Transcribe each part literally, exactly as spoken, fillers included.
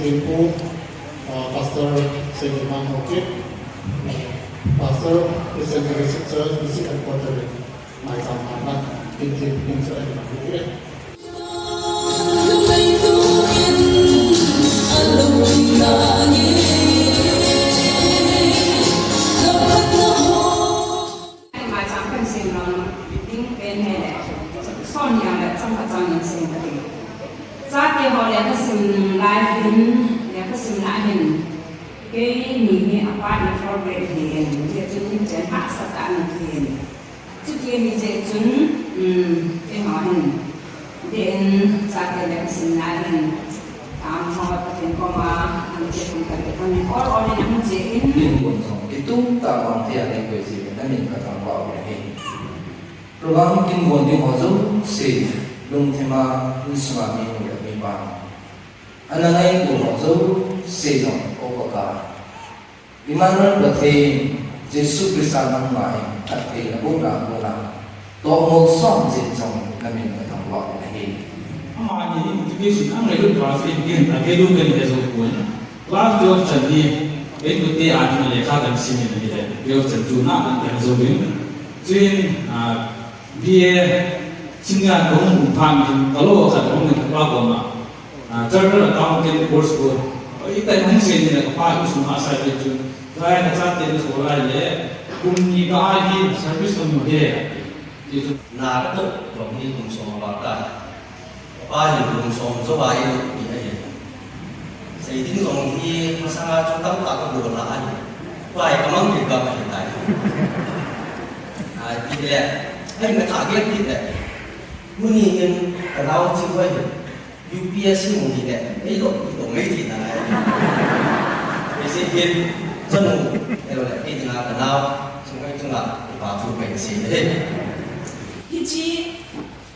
Thempu, uh, Pastor Sengimang Haokip, Pastor, Christian Fellowship Church, District Headquarter, maicham phatna, tin tin tin sa ai na. Maicham kan sem lou ding pen hile, Sonia le chang ka chang in sem ka ding. Chate ho lekha sim lai hin, lekha sim lai hin. Keini hi apa in four grade hi in, je chun in chen hahsa tah in hi in. Chuti hi je chun, um, keiho hin. Din, chate lekha sim lai hin. Tam ho Pathen koma, an che kun ka te kan all all in an che in. Tin kun song, kitung ta mang te a nei koi si, na min ka thangvah u ahi. Program kin gon ding ho jouse, lungthim a, insung a mi nu le mi pa. Ana ngai ko ho jouse jong, ko ko ka. Emmanuel Pathen, Jesu Christa nangma in, phattheina bohna kona. Tohmol som jin jong, na min ka thangvah u ahi. Amani in education, ang le lut pa sin, in, a ke lu ken he jo kun. Class twelve chan hi, eikute a ding lekha kan sim in ahile, twelve chan tuna kan pen jou in. Chuin, ah, B A sim a kahung phat in, ka loi khat ahung in, kapa koma, ah, Chartered Accountant course ko. Itai hung sei in, kapa insung a sai te chu. Tua hi kachate na so lai le, kum ni ka a hi service kan mu he. Ti chu. Na katoh jong hi kum som a val tai. Kapa hin kum som jou a eilut pi ahi. Sei ding jong hi masanga chu tamtah kabol a ahi. Tua hi kamang kit gam ahi tai. Ahi le, ahin kathah gel kit le. Tuni hin kanao chu ahi. U P S C mu hile, eilop, eilop mai ti nalai. Hiche hin, chanu, eilole, kei dinga kanao, chunga, chunga, ipa chu mai si le. Hiche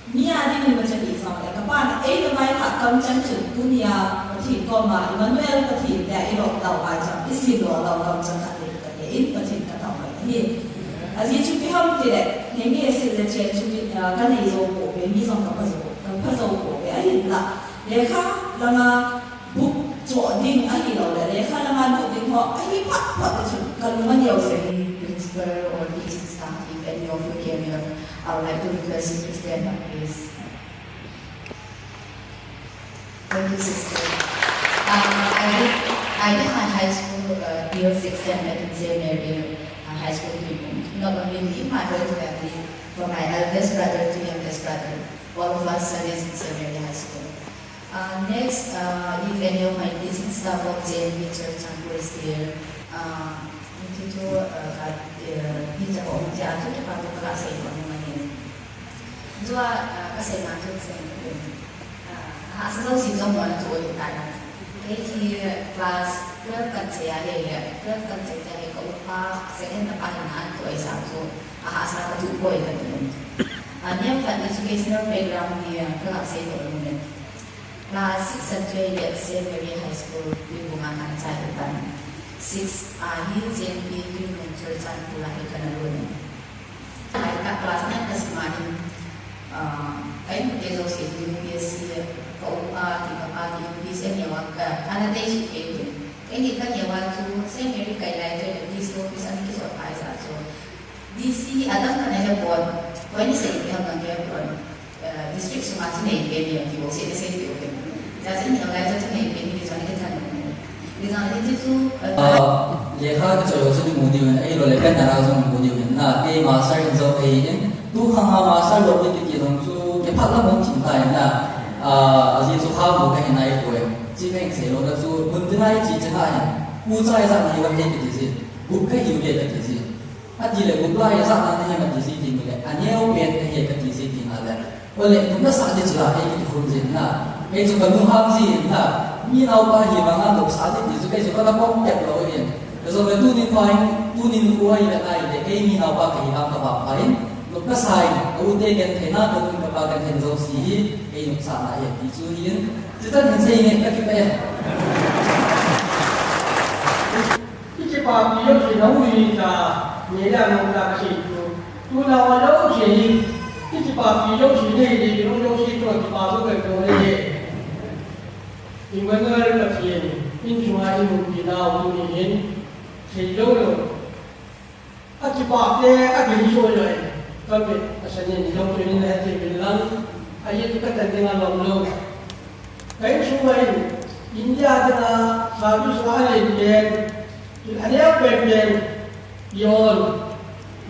mi a ding ni ma chan i sa le, kapa na ei na mai kha kam chan chun tunia Pathen koma Emmanuel Pathen le i lop tau ai chan, i si lo lo kam chan kha te ka te in Pathen ka tau mai hi. Ajeh chu ipi ham ti le, nei mi sil le chen chu mi, ah, ka nei jou pouve, mi jong ka pha jou, ka pha jou pouve, ahinla. Lekha langa book choh ding ahilou le, lekha langa lut ding ho, ahi phat phat le chun, ka lung a neo se. Principal or teaching staff, if any of you came here, I would like to request you to stand up, please. Thank you, sister. Um, I did, I did my high school, uh, till six standard in Saint Mary, uh, High School, Tuibong. Not only me, my whole family, from my eldest brother to youngest brother, all of us studies in Saint Mary High School. Uh, next, uh, if any of my teaching staff of J N V Church Chandpur is there, uh, thank you to, uh, God, uh, teacher of J N V Church Chandpur, Pastor Ivan Mani. Chua, uh, ka seina chu kasei in, uh, ahahsa jouse jong mona chu ahitai. Kei hi class twelve kan chai a le, twelve kan chai a le, ka upa second na pa hin ahin toh ahijeh chun, ahahsa ka tup poi kati in. Uh, neokhat educational background hi, uh, ka gasei doh lou in. Class six and three at Saint Mary High School, Tuibong a kana chai ahitan. Six a hi J N V Tuibong Churachandpur a hi kana lut in. Ahita class nine ka sim a hin, ah, ka inkote jouse U P S C, ka upa ti, ka pa ti, U P S C aneo a, ah, ana tei suh kei uvin. Kei hi kaneo a chu Saint Mary kai lai chu D C office ana kijot pai jeh chun. D C adam kana he pon, koi ni sei ti ham kana he pon. Eh, district sunga thunei pen hi, ti bou sei, sei ti bou pen. Hijeh chun, neo lai chu thunei pen hi, ti chu ana kithan. Ti chu ana ti chu, eh, Ah, lekha kichoi ho chu imu diu hin, ahilou le pen nara jong imu diu hin. Na, kei master hin jou ahi in, tu khang a master lou ding kiti jong chu, kiphat lam hung thim ta in na. Ah, ajeh chu kha mu kahi nai poi. Chi kahin sei lou na chu, mun tina iche chen a hin. U chai jat nahiu ve kati ji. Gup kahiu ve kati ji. Ati le, gup lai a jat na nahi em ati ji tin le, aneo pen kahi kati ji tin le. Ole, nung nasah di chu la, kei kiti khum jin na. Kei chu ka lunghan jin na. Mi naopa hi vang a nopsah di ti chu kei chu kana pom pet lou in. Ka jong le tuni pa hin, tuni nikho hi le ai le, kei mi naopa kahi vang ka vang pha in. Nop kasa in, ka u te genthei na, ka nu ka pa genthei jouse hi, kei nopsahna ahi ti chu hin. Chutan hin sei nge ka kipah e. I kipapi jouse nahung hi ta, neilang nung ta kasei chu. Tuna a jouse hi, i kipapi jouse nei di, nung jouse chu kipa chu kei chu nei di. Emmanuel Pathen, insunga iumpi nau tuni hin, thei lou lou. Akipah te, akihei soh lou e. Kabe, asanin, lou tunin na hete bin lang, ahi tu katan dinga lom lou. Ka insunga hin, India dinga, service a len pen, aneo pen pen, Yon,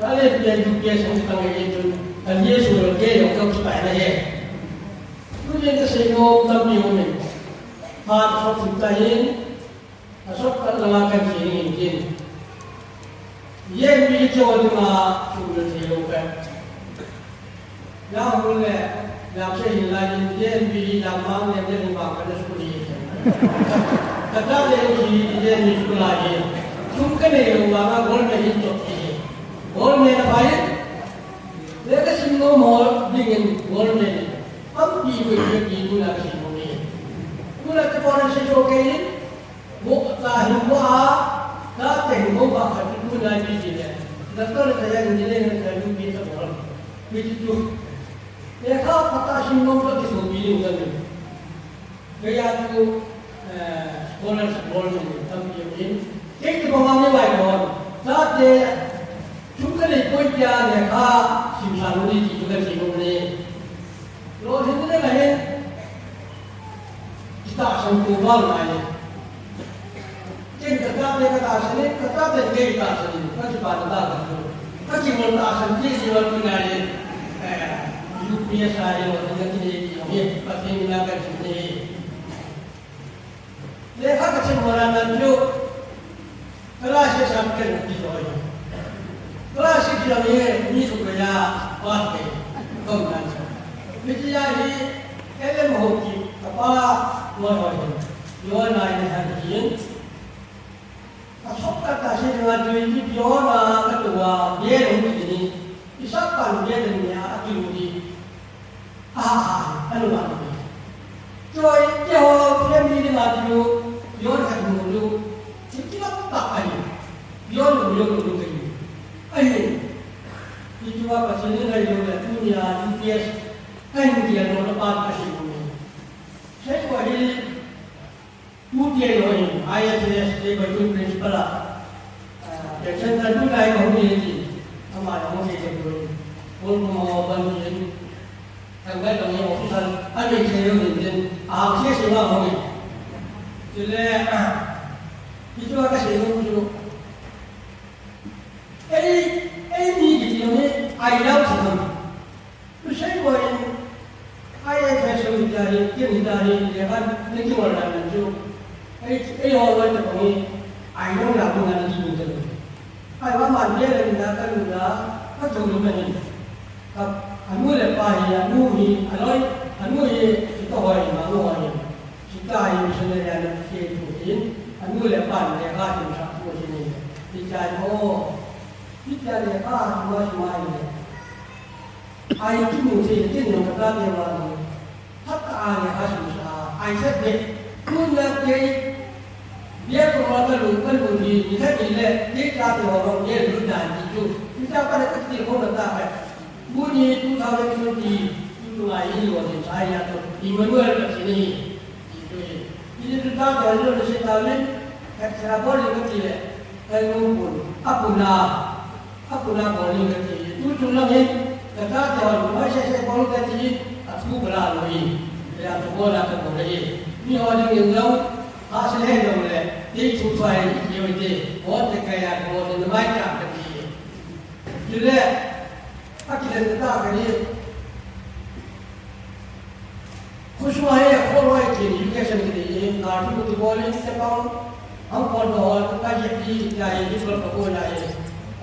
ka len pen U P S hung kitang e tun, ka lia soh lou ke, yon ka kipai na he. Tuni ka seinom tampi umin. Phat khop sum ta hin, a shortcut langa kan sei ding in tin. Yen mi cho dinga sum le thei lou ka. Ya hung le, ya che hin lai in, yen mi ya mang le, yen mi bang ka na sum ni. Ka ta le ki, yen mi sum lai in. Sum ka nei lou vanga gold medal hin chop ki. Gold medal na pai. Le ka sim nom ho ding in gold medal. Tampi ko ki tuna ka seinom e. Tuna ka pon sei cho ke in. Mo ta hin mo a, ta te hin mo ba ka tu na bi ji le. Na to le ta ya ni le na ta lu bi ta mo. Bi ji tu. Lekha pata hin mo ta ki so bi ni ta ni. Kaya tu, eh, scholars bol ni tampi ni. Kei tu ba ma ni wai ko. Ta te, tu ka le koi pia lekha, sim sa lu ni ki tu ka seinom ni. Lolhinna le hin, kitahsan tou bal ngai. Ken ka tate ka tahsan in, ka tate kei tahsan in, ka kipa ka tahsan tou. Ka kingol tahsan ti ti bal tu ngai. Eh, U P S a hi lolhinna ti ni ti hi, Pathen mina ka ti ni. Lekha ka sim wala nan jo. Class six a ka ken ki loi. Class six a mi, mi su ka ya pass ke. Kom nan sa. Mi ti ya hi L M Haokip ka pa loi loi. Loi lai ne han hin. A sok ka ta si nga tu ni pi ona ka tu wa ye ru ni. Isaac pan bia den nia a kilu di. A, a, a lu ma ni. Choi, ke ho, family ni ma di lu, yon khat mu lu. Ti ki la ta ai. Yon lu, yon lu kai. Ai. Ti ki wa pa si ni ngai lu le, tu nia, U P S. Ai ni dia lu na pa ka si mu ni. Sai ko hi, Pu T N Hoin, I F S te bai tun principal a, ah, pension tan tu lai ka hung ni ti, ama la hung sei ka tu. Pol ko ma ban ni, kan bai ka ni official, a ni sei yo ni tin, a sei sei ma hung ni. Chule, ah, itu ka sei yo tu. Ei, ei ni ki ti ni, ai lau sa. Tusei ko in, I F S hita hi, kin hita hi, lekha, ni ki wal dan chu. Ei, ei ho wal ta ko ni, ai no la ko na ni ki ta. Ai wa man ye le na ka lu da, ka tu lu na ni. Ka, anu le pa hi, anu hi, aloi, anu hi, kita hoi, ma nu hoi. Kita hi, missionary na ki tu in, anu le pa ni lekha, ki sa tu ni. Kita ho, kita lekha, ma, ma ni. Ai kimu thei le kin jong ka tate vang. Phat a le a sum sa, ai sat le. Tun na kei, bia ko ma ka lu, ka lu ni, ni khat ni le, kei tate ho vang, bia lu dan ni chu. Ni ta pa le ka ti ko na ta ka. Bu ni two thousand twenty, tu tu ai ni lo ni sa ya to. Emmanuel ka si ni. Ti tu ye. Ti tu ta ko lo ni se ta le. Ka sa bo ni ka ti le. Ka lu pun. A pun na. A puna bol ni ka ti, tu chung lang hin, ka tate hon, mai se se bol ka ti, a thu ka la lo hi. Ya to bol a ka bol hi. Mi ho ding in lo, ha se le lo le, ti thu fai, ti yo te, bol te ka ya bol ni mai ka ka ti. Ju le, a ki le ta ka ni. Khosung a hi, kholoi kin, education kin, in, ka thu tu bol in, te pang, ang pon do, ka ye pi, ya ye, ni pon ko ya ye,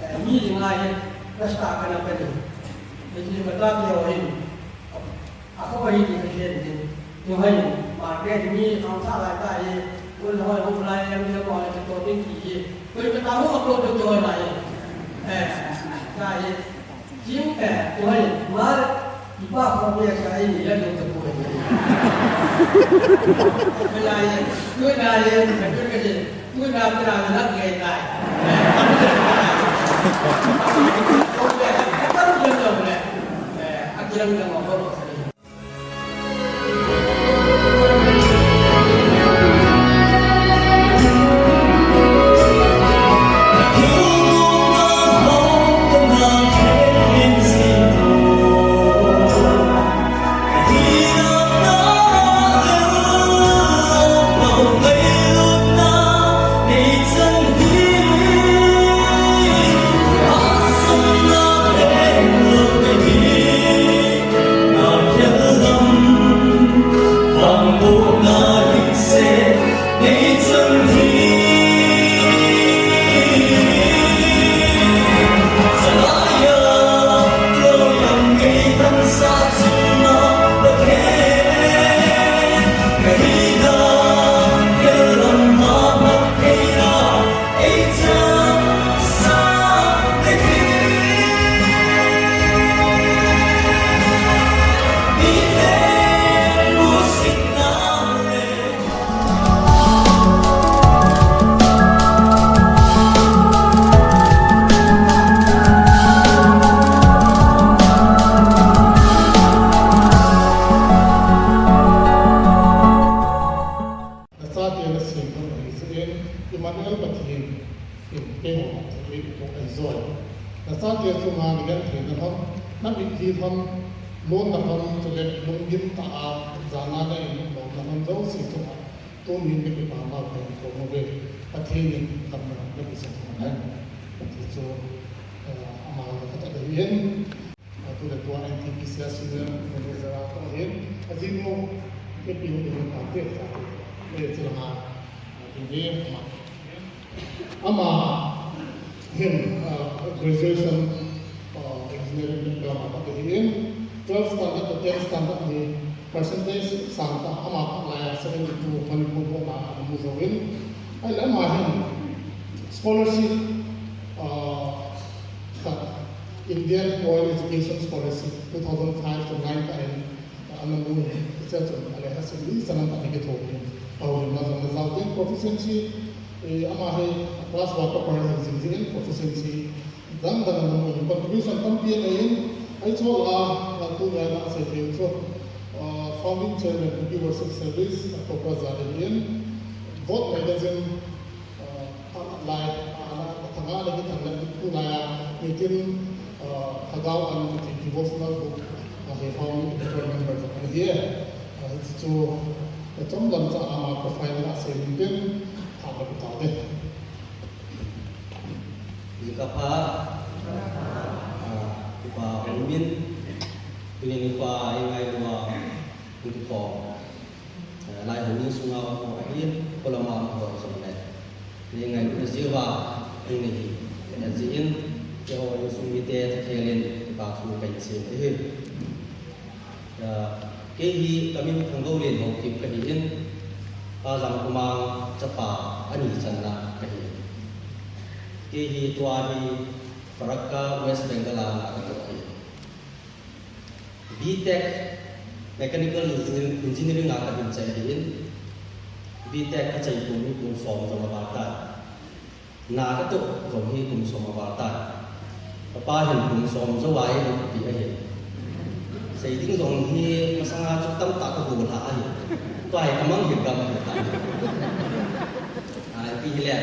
eh, mi ding a ye, ka sta ka na pe ni. Ni ti ka ta ke o in. A ko hi ni ka chen din. Ni hai, ma ke ni ang sa la ta ye, ko lo ho la ye, mi ko to ni ki ye. Ko ka ta ho ko to to na ye. Eh, ta ye. Jing, eh, tuai, mar, ipa ko me sa ini la lo ko ni. Ko la ye, ko la ye, ko ko ye, ko la ko la la ke dai. Ko le, ko ko le. Eh, akilang na mo ko. Nachate chunga nagentheina lhon, namitlhi lhon, lonna lhon, chule lunggim tah a jana nahin louna lhon jouse chunga tunin nakipah mau kahin phong uve. Pathen in damna nakisan u ahi. Ti chu, eh, ama la khat ahin. Tule tua N T P C a senior manager a khat ahin. Ajinu, ipi u ding na te sa. Eh, chulanga, ah, ding hi ama. Ama hin, ah, graduation, ah, engineering background a pat ahin, twelve standard to ten standard hi percentage sangtah ama pat laiya seventy two Manipur board a ana mu jouvin, ahile ama hin scholarship, ah, khat, Indian Oil Education Scholarship two thousand five to nine kah in, ana mu in, hichea chun alekhasim hi chanam khat ana kitho in, ahoulimna jong ana jao in, proficiency, eh, ama hi class one topper ahi jing jeh in, proficiency dang dang ana mu in, contribution tampi anei in, ahi chu la, la tunia ana sei thei chu, ah, founding chairman, Kuki Worship Service, a topper jat ahin, vote magazine, ah, a, a lai, a, a, a thanga le kithang le tu laiya, nitin, ah, Lhagao an ti devotional book, ah, he founding editor member chu ana hi, ah, hichu, achom lam cha ama profile la sei in tin, thangvah u tau te. Jingkah pha, ah, Upa Homin, tuni nikho a eingailu a, hung kikhom, eh, Lai Homin sunga upa ahin, kolama upa jongle, neingailutna jeh uva, eina hi, kahet jeh in, keiho insung mite, takhelin, kipa thu kahin sei ahi. Ah, kei hi kamin Thangdolen Haokip kahi in, Pa Jangkhomang chapa ani channa kahi in. Kei hi tua hi Farakka, West Bengal a na katoh ahi. B Tech Mechanical Engineering, Engineering a kahin chai ahi in, B Tech kachai kum hi kum som jong aval tai. Na katoh jong hi kum som aval tai. Kapa hin kum som jou a eilutpi ahin. Sei ding jong hi masanga chu tamtah kago lha ahi. Tua hi kamang hil gam ahi tai. A, ipi hile,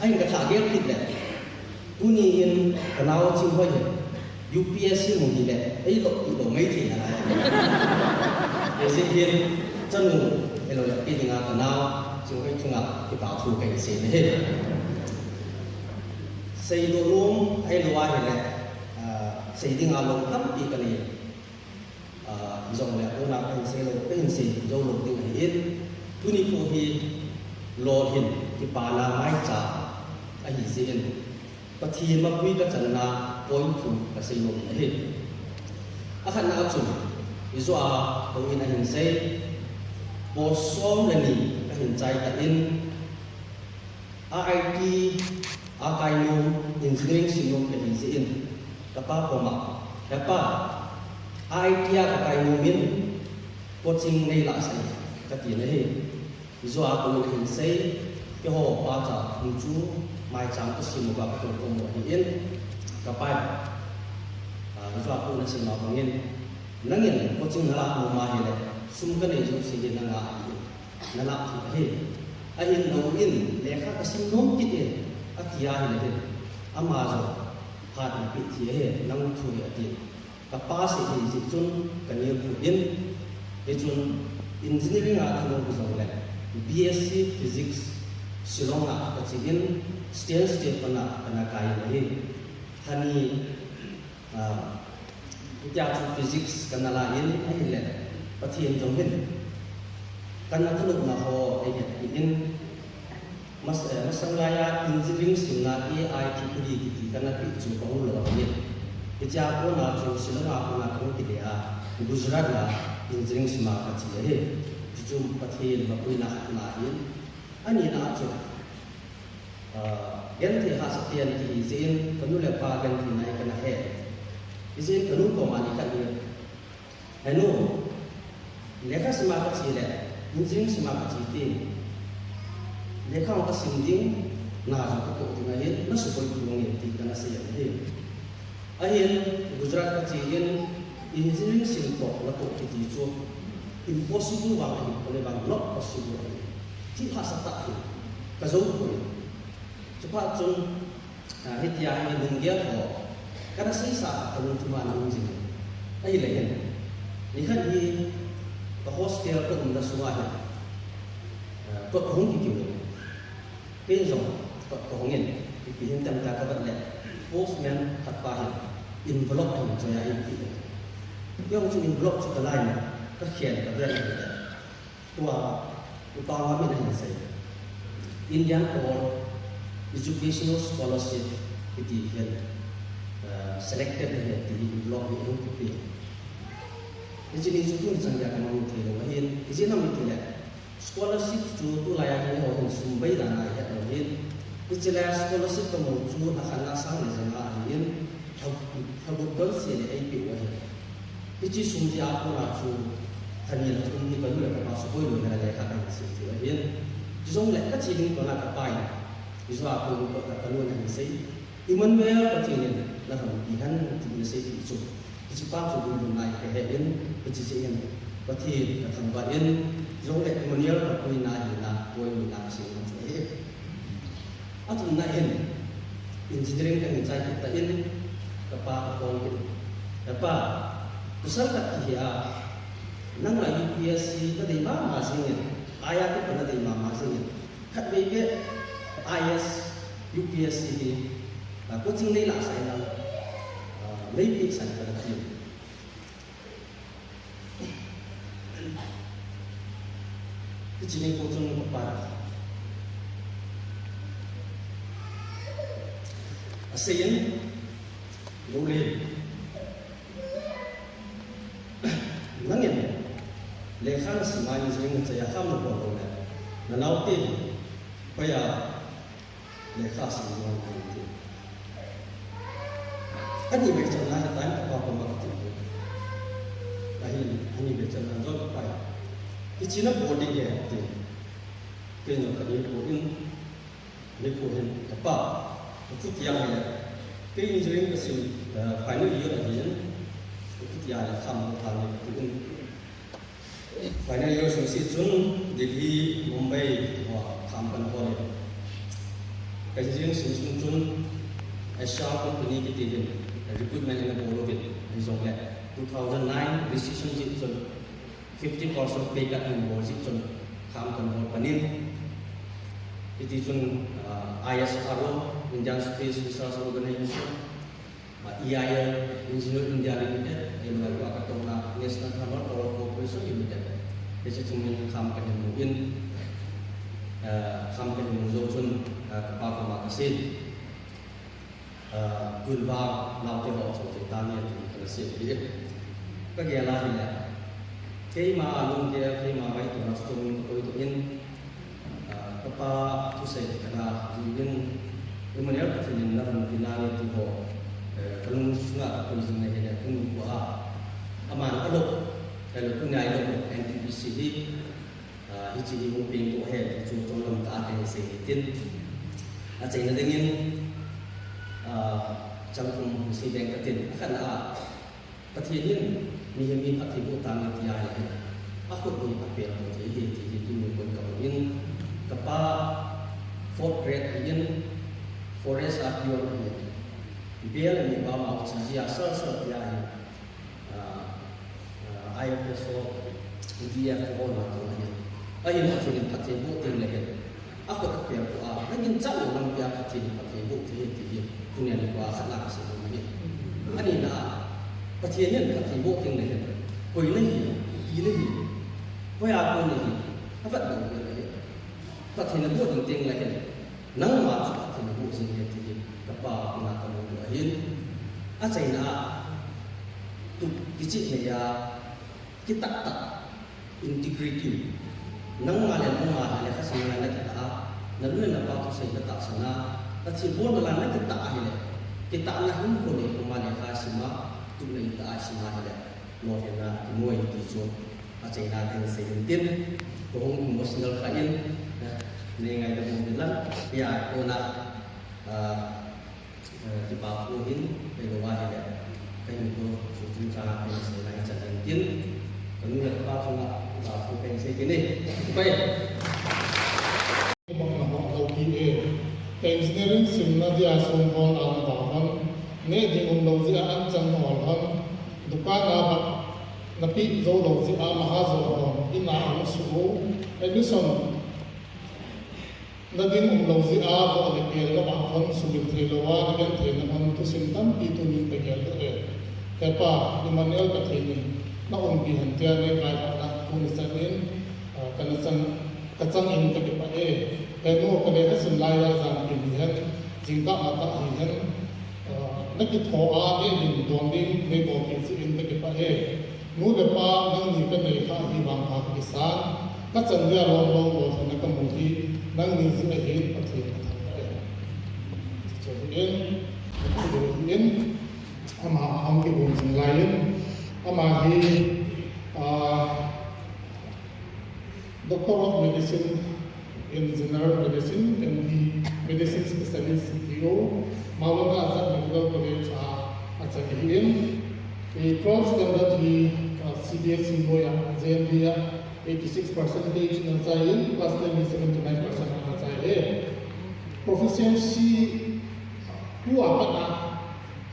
ahin kathah gel kit le, tuni in kanao Chinghoi hin U P S C mu hile, eilutpi lou mai thei nalai. Hijeh hin, chanu, ahilou le, kei dinga kanao Chinghoi chunga kipa thu kahin sei ahi. Seidoh nom ahilou ahile, ah, sei dinga lom tampi kanei. Ah, hijongle, kona kahin sei lou, kahin sei jou lou ding ahi in. Tuni nikho hi lolhin kipana maicham ahi jeh in, Pathen mapui kachanna point thum kasei nom in ahi. Akhatna a chun, ijou a houin ahin sei, post som le ni kahin chai tan, I I T a kai nom, engineering sim nom kahi jeh in, kapa koma, "He pa, I I T a kakai nom in, coaching neilah sah in," katin ahi. Ijou a kouin ahin sei, keiho pacha thum chu maicham kasim uva katou khom u ahi in, kapan, ah, ijou a kouin asei ma bangin, "Nangin coaching nalah nom ahile, sum kanei jouse hi nanga ahi in, nalah thei ahi. Ahin nangin lekha kasim nom kit e, ati ahile hin, ama jong phat napeh thei ahi, nang thu hi," atin. Kapa sei ahi jeh chun kanel poi in, hichun engineering a kanom hijongle, B S C Physics Shillong a kache in, Saint Stephen a kana kai in ahi. Hani, ah, hitia chu physics kana la in ahile, Pathen jong hin kana thanopna ho eihetpi in, Mas-, eh, masang laiya engineering simna A I Tripuri kiti kana peh chu kahung lou ahi. Hichea kona chu Shillong a kona kahung kile a, Gujarat a engineering sima kache ahi. Chuchu Pathen mapuina khatna ahin. Anina chu, ah, genthei hahsatah in kihi jeh in, kanu le pa gentheina hi kana he. Hijeh in kanu koma nikhat hi, "He nu, lekha sima kache le, engineering sima kache te, lekha jong kasim ding, na jong katoh ding ahin, nasuboi ponge," tin kana sei ahi. Ahin, Gujarat kache in, engineering sim toh natoh kiti chu impossible vang ahi pon, ahivang not possible ahi. Thil hahsatah ahi, kajou poi. Chuphat chun, Ah, hitia hi lunggel ho kana seisa kha kalungthim a ana um jing. Ahile hin, nikhat hi ka hostel ka umna sunga hin, ah, ka hung kikhen in. Kei jong ka, ka hung in, ipi hitam tia ka vet le, postman khat pa hin envelope ahin choi a eipeh in. Kei jong chu envelope chu ka la in, ka khen ka vet le. Tua, upa nga min ahin sei. Indian All Educational Scholarship kiti hin, eh, selected nahi ti envelope hi ahung kipe. Hiche ni chu tuni chan geiya ka mang thei lou ahin, ijeh inem itile, scholarship chu tulai a hin eiho hin sum bei dan a ihet lou ahin. Hiche lai a scholarship kamu chu lha khat le sang li janga ahin, lha, lha gup don seh le eipeh u ahin. Hiche sum jeh a kona chu lha ni lha thum hi kanu le kapa suboi lou hela lekha kahin sim thei u ahin. Chujongle kache ding kona kapa in, ijou a kon kona kanu in ahin sei. Emmanuel Pathen in nalhonpi hen, tin aseipeh chu. Hiche pa chu guilhunna ahi kahen, hiche jeh in Pathen kathangvah in, jongle Emmanuel kapuina ahina, poimo na kasei nom chu ahi. Athumna in, engineering kahin chai kit tan, kapa ka phone kit in. He pa, pasal khat kihi a, nang la U P S C nadei mama jing in, I I T pa nadei mama jing in. Khatvei beh I A S, U P S C hi, ah, coaching nei lah sah in lang, ah, nei peh sah in kati. Hiche nikho chun kapa asei in, Lou le. Nangin lekha nasim a engineering nachai a kham nabol lou le, nanaote hin hoiya lekha sim ding ham ahin ti. Ani vei channa hitia kapa koma kati. Ahin, ani vei channa jong kapa in, hiche nabol ding ahi ati. Kei jong kanei po in, Nikho hin, kapa, kakhutia hile, kei engineering kasim, eh, final year ahin, kakhutia hile, kham hol tange kati in. Final year sung seh chun, Delhi, Mumbai, ho, kham kana hol in. Ka engineering sim sung chun, Asia company kiti hin, recruitment ana bol uvin, hijongle, two thousand nine recession jeh chun, Fifty percent pay cut ahin bol jeh chun kham kana hol pan in. Hiti chun, ah, I S R O, Indian Space Research Organization, ah, E I L, Engineer India Limited, ahilouleh tua katohna National Thermal Power Corporation Limited. Hiche chungin kham kahin mu in, ah, kham kahin mu jou chun, ah, kapa koma kasei in. Ah, tun vang naote ho chon thei tange ti kana sei ahi. Kagel a hile, keima lunggel, keima ngaito na chu tun kakoi to in, ah, kapa thusei kana jui in, Emmanuel Pathen in nalhonpi nange ti ho, eh, kalung sunga kakoi jing na hile, kalung kua, aman alo, kalo kunai lo, N T P C hi, Ah, hiche hi hung pengdoh hen, chu chomlam tah a kahin sei hitin. Achaina dingin, ah, chang thum hung sei ding katin. Akhatna a, Pathen hin mihem hi phatthei boh tange tia ahile, akhut hi apeldoh thei ahi ti hi tuni kon kamu in. Kapa fourth grade ahin, forest a peon ahin. Bel anei vang a uchi jia sal sal tia ahin. Ah, ah, I F S ho, D F ho na to ahi. Ahin Pathen in phatthei boh teng le hin. Akhut apeldoh a, naginchat lou lampi a Pathen in phatthei boh thei ahi ti hi. Tunia nikho a khatna kasei nom ahi. Anina a, Pathen in phatthei boh teng le hin. Koi nahi, ipi nahi. Hoiya kon nahi. Avet lou ahi. Pathen in boh ding teng le hin. Nangma chu Pathen in boh jing ahi ti hi kapa koma kamu u ahin. Achaina a, tup kicheh nei a, kitah tah, integrity. Nangma le nangma lekha simna lai nakitah a, nanu le napa thusei natahsan a, nathilbol nalai nakitah ahile, kitahna hinkho nei puma lekha sim a, tup nei tah a sim a ahile, lolhinna kimu ahi ti chu. Achaina kahin sei in tin, kahung emotional kha in, nei ngaidam uvin lang, hia kona, ah, eh, kipa thu hin, kahin lou ahile, kahin ko, chu chungchang a kahin sei lai chan in tin, kanu le kapa chunga, kipa thu kahin sei kit e. Pai. Bang na hong L P A, engineering simna Dia sum hon a na vang hon, ne ding um lo jeh a an chang hol hon, dukan a bat na pi zo lo jeh a maha zo hon, in a hung su u, admission na ding um lo jeh a, vo le kel na vang hon, sumil thei lo a, na gen thei na hon, thusim tampi tunin ka gel doh e. He Pa, Emmanuel Pathen in, na umpi hen tia, ne vaihahna, tuni chan in, ah, ka na chang, ka chang in ka kipah e. He nu, ka lekha sim lai a, jan pi ni hen, jingkah matah hi hen, ah, na kitho a, ne ding don ding, ne bol kit jeh in ka kipah e. Nu le pa, nangni ka nei kha hi vang pha ka kisan, ka chan dia lom lo, lolhinna ka mu hi, nangni jeh ahin, Pathen ka thangvah e. Chu chu hi in, chu chu hi in, ama hung kibon jing lai in, ama hi, ah, Doctor of Medicine in General Medicine, M D Medicine Specialist, C P O, Mawlana Azad Medical College a, achai ahin. Hi twelve standard hi, ah, C B S E board a, J N V a, eighty-six percentage in achai in, class ten hi seventy-nine percent in achai e. Proficiency two a pat a,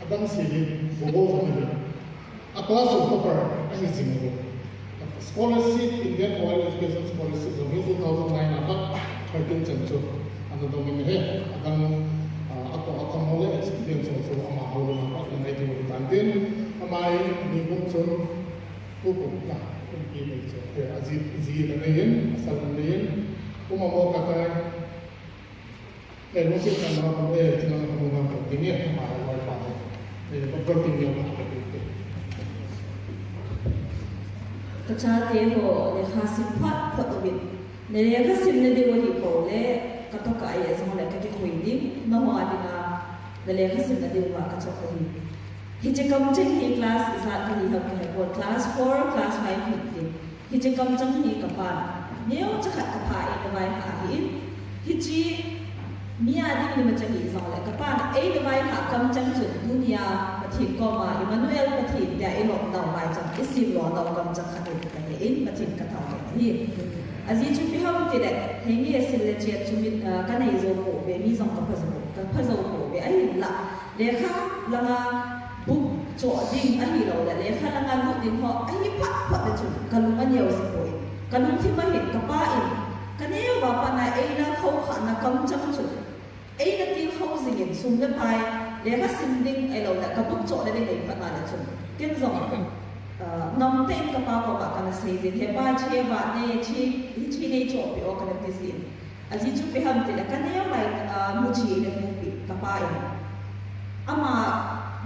adang se hi, bobo sa ni. A class of topper ahi jing u. Scholarship, Indian Higher Education Scholarship jong hi two thousand nine a pat thirteen chan chu ana dong in ahi. Adang, ah, ato a kamo le experience jong chu amaho lama pat ana nei diu ahi tan tin. Ama hi ni kum chun tu kum na kum pi nei chu. He, aji, ji ana nei in, asal ana nei in. Kum amo ka kai. Eh, lungset tah in, eh, tina na kamo na ko, tini, ama, wai pa, eh, Doctor Tingyo na ko, tini. Ka chate ho, lekha sim phat phat uvin. Na lekha sim na diu ahi pou le, ka to ka ai jong le ka kikhui ding, nangho a dinga, na lekha sim na diu va ka chop u ahi. Hiche kamcheng hi class ijat ka hi ham ka he pon, class four, class five hi ding. Hiche kamcheng hi ka pan, neocha khat ka pha eina vaihah ahin. Hiche mi a ding imacha hi jongle, ka pan eina vaihah kamcheng chun tunia Pathen koma Emmanuel Pathen tia i lom nau maicham, i sim lo nau kamcheng khat ahi ti ka he in, Pathen ka thangvah ahi. Ajeh chu ipi ham tile, henge sil le chet chu mi, ah, ka nei jou pouve, mi jong ka pha jou, ka pha jou pouve, ahinla. Lekha langa book choh ding ahilou le, lekha langa lut ding ho ahi phat phat le chun, ka lung aneo jipoi. Ka lungthim a hin, ka pa in, ka neo va pat a eina khoukhah na kamcheng chu, eina tilkhou jing in, sum le pai, lekha sim ding ahilou le, ka book choh le ding ahi phat na le chun, ken jong, ah, namtah in ka pa koma kana sei jin, he pa, hiche va nei, hiche, hiche nei chohpeh o kana ti jin. Ajeh chu ipi ham tile, ka neo lai, ah, muchi le mupi, ka pa in. Ama,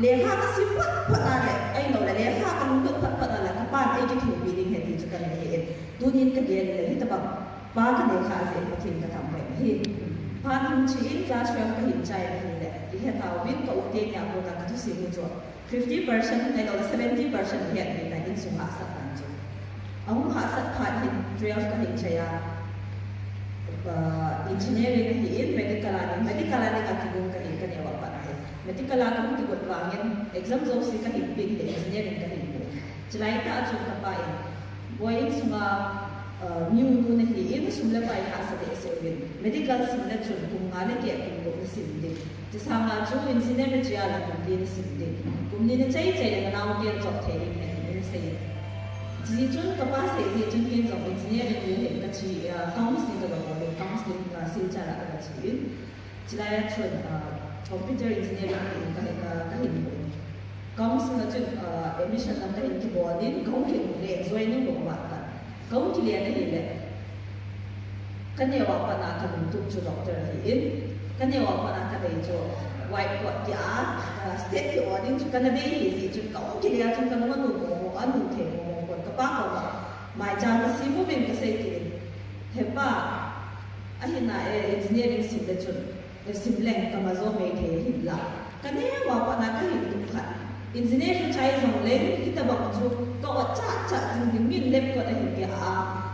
lekha ka sim phat phat a le, ahilou le, lekha ka lunglut phat phat a le, ka pan ei kithopi ding ahi ti chu kana he in. Tunin ka gel le, hitabang pa ka nei kha jeh in Pathen ka thangvah ahi. Pan hung che in class twelve ka hin chai ahile, i he tauvin ka u teni a kona ka thusim u chu fifty percent ahilou le, seventy percent ahi, ahi ta, insung hahsat tan chu. Ahung hahsat phat hin twelve ka hin chai a, ah, engineering ahi in, medical a ding, medical a ding a kigong ka hin, ka neo a pat ahi. Medical a ka hung kigot vangin, exam jouse ka hin pe in, engineering ka hin pe. Chulai tah a chun ka pa in, boi, insunga, ah, mi u nu nahi in, sum le pai hahsa behseh uvin, medical sim le chun kum nga le keh kum gup na sim ding. Chusanga chu engineer na chia le kum li na sim ding. Kum li na chai chai le na nao gel chop thei ding ahi, tin ana sei. Jeh chun ka pa sei jeh chun ken jong engineering le hin ka che, ah, counselling ka ga bol in, counselling, ah, Silchar a ka ga che in. Chulai a chun, ah, computer engineering ka, ka, ka hin bol in. Counselling a chun, ah, admission lam ka hin kibol in, ka hung kile, joining ka vat tan. Ka hung kile na hile, ka neo a pat a ka lungtup chu doctor ahi in, ka neo a pat a ka dei chu white coat kia, ah, state ki-o ding chu kana dei ahi jeh chun ka hung kile a chun ka lung anu mo mo, anu thei mo mo pon, ka pa koma maicham ka sim uvin ka sei kit in, he pa, ahi na e, engineering sim le chun, eh, sim leng ka ma jo mai thei ahinla, ka neo a pat a ka hin tup khat. Engineering chai jongleng, hitabang chu ka ot chah chah jing ding, min lab coat a hin ki-a,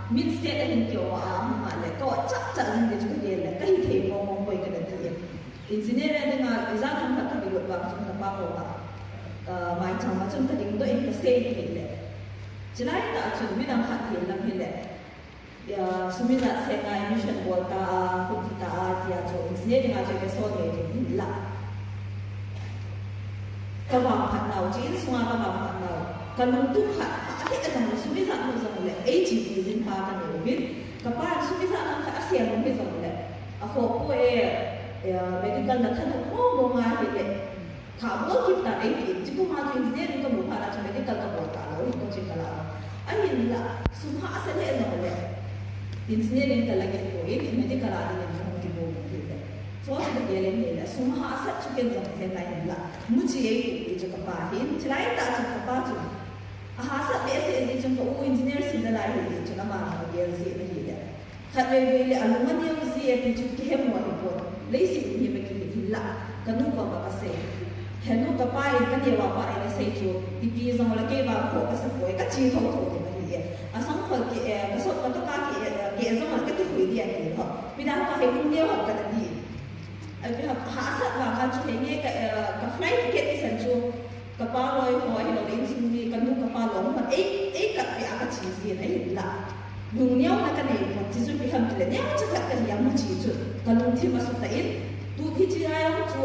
min state a hin ki-o a, ahung a le, ka ot chah chah jing ding chu ka gel le, ka hithei mong mong poi kana ti e. Engineering dinga exam themkhat ka kilut vang chun ka pa koma, ah, maicham a chun ka dingdoh in ka sei kit le. Chulai tah a chun midang khat hin lam hile, ah, sum ijat seng a admission bol ta a, hung thi ta a, tia chu engineering a chu ka sol ngei thei hinla. Ka vangphat nau, chi insunga ka vangphat nau. Ka lungtup khat, kha ahi a jong le, sum ijat mu jong le, ei chipi jing pa ka nei uvin. Ka pa in sum ijat ham khat asem u hi jong le, akhoh poi e, eh, medical na thanop mong mong ahi le, kha bol kit tan ei ti. Chi kuma chu engineering ka mu phat a chu medical ka bol ta lou, coaching ka la lou. Ahinla, sum hahsat le jong le, engineering ka la kit poi, medical a ding in ka hung kibol u hi le. Chu chu ka gel in hile, sum hahsat chu ken jong hen lai hinla, muchi ei tupi chu ka pa hin, chulai tah chun ka pa chun, ahahsat behseh jeh chun ka u engineer sim nalai ahi jeh chun ama jong agel jin ahile. Khatvei vei le alung aneo jie ti chu kihe mo ahipon, leiset in hi ba kihi hinla, ka nu koma ka sei. He nu, ka pa in ka neo a pat in asei chu, ipi jong le kei vang khoh ka sa poi, ka chi thotho ding ahi e. Asangkhol keh, eh, ka sot ka toka keh, eh, keh jong le ka kikhui ding ati lou. Midang pa hi lung neo ham kana ti. Ahi, ha, hahsat vang a chu henge ka, eh, ka flight ticket kisan chu ka pa loi ho ahilou le insung mi ka nu ka pa loi ho ei, ei kat peh a ka chi jin ahinla. Lungneona ka nei pon, chi chu ipi ham tile neocha khat ka hi a muchi chu ka lungthim a sutah in. Tu hiche lai a chu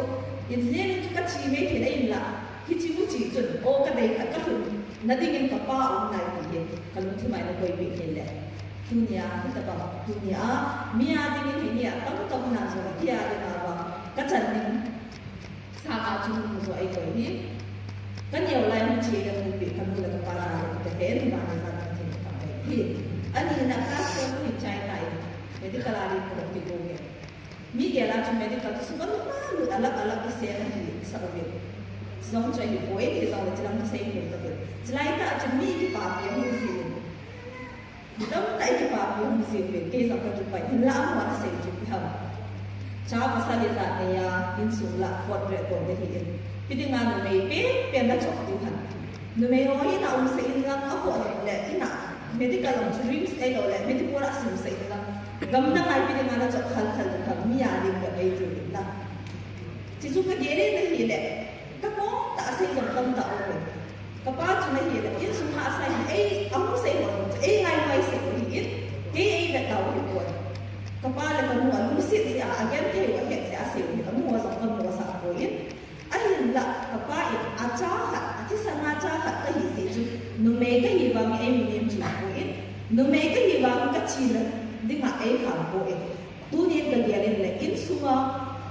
engineering chu ka chi mai thei ahinla. Hiche muchi chun, o ka dei khat ka lhun na ding in ka pa um nai ti hi ka lungthim a eina koipeh thei le. Tunia, hitabang, tunia, mi a ding in hi ni a tamtah na jong, hi a ding a vang, ka chan ding sanga chu lungmong jong ei koi hi. Ka neo lai muchi eina koipeh ka nu le ka pa jal a ka he, nu ma le jal a ka thei ka thei hi. Ani na class twelve hin chai tai. Medical a ding ka hung kibol e. Mi gel a chu medical chu sum alut alut, alah alah kisei ahi sah uvin. Jong chu ahipoi, ti jong le chilang kisei pon tapon. Chulai tah chun mi kipapi ahung jin. Mi tamtah kipapi ahung jin uvin. Kei jong ka kipah in, hinla amahon asei chu ipi ham. Cha pasal ijat nei a, insung la fourth grade bou na hi in. Ipi dinga numei penpen na chop diu ham. Numei ho hi na umsah in lang, aho le in a medical a chu RIMS ahilou le Manipur a simsah in lang. Gam dang a ipi dinga na chop khal khal diu ham, mi a ding bep ei tiu in lang. Chi chu ka gel in ahile, ka kom tah a sei jong tamtah um in. Ka pa chu ahile, insung hahsa hi ei, ahung sei ho jong chu ei ngai ngai sei u ahi in, kei ei vet tau hipon. Ka pa le ka nu a lungset jeh a, agenthei u ahet jeh a sei u ahi, ka nu ho jong ka mu asah poi in. Ahinla, ka pa in, acha khat, athisan a cha khat kahi jeh chun, numei kahi vang in ei mu nem chu poi in, numei kahi vang in ka china dinga ei kham poi. Tunin ka gel in le, insunga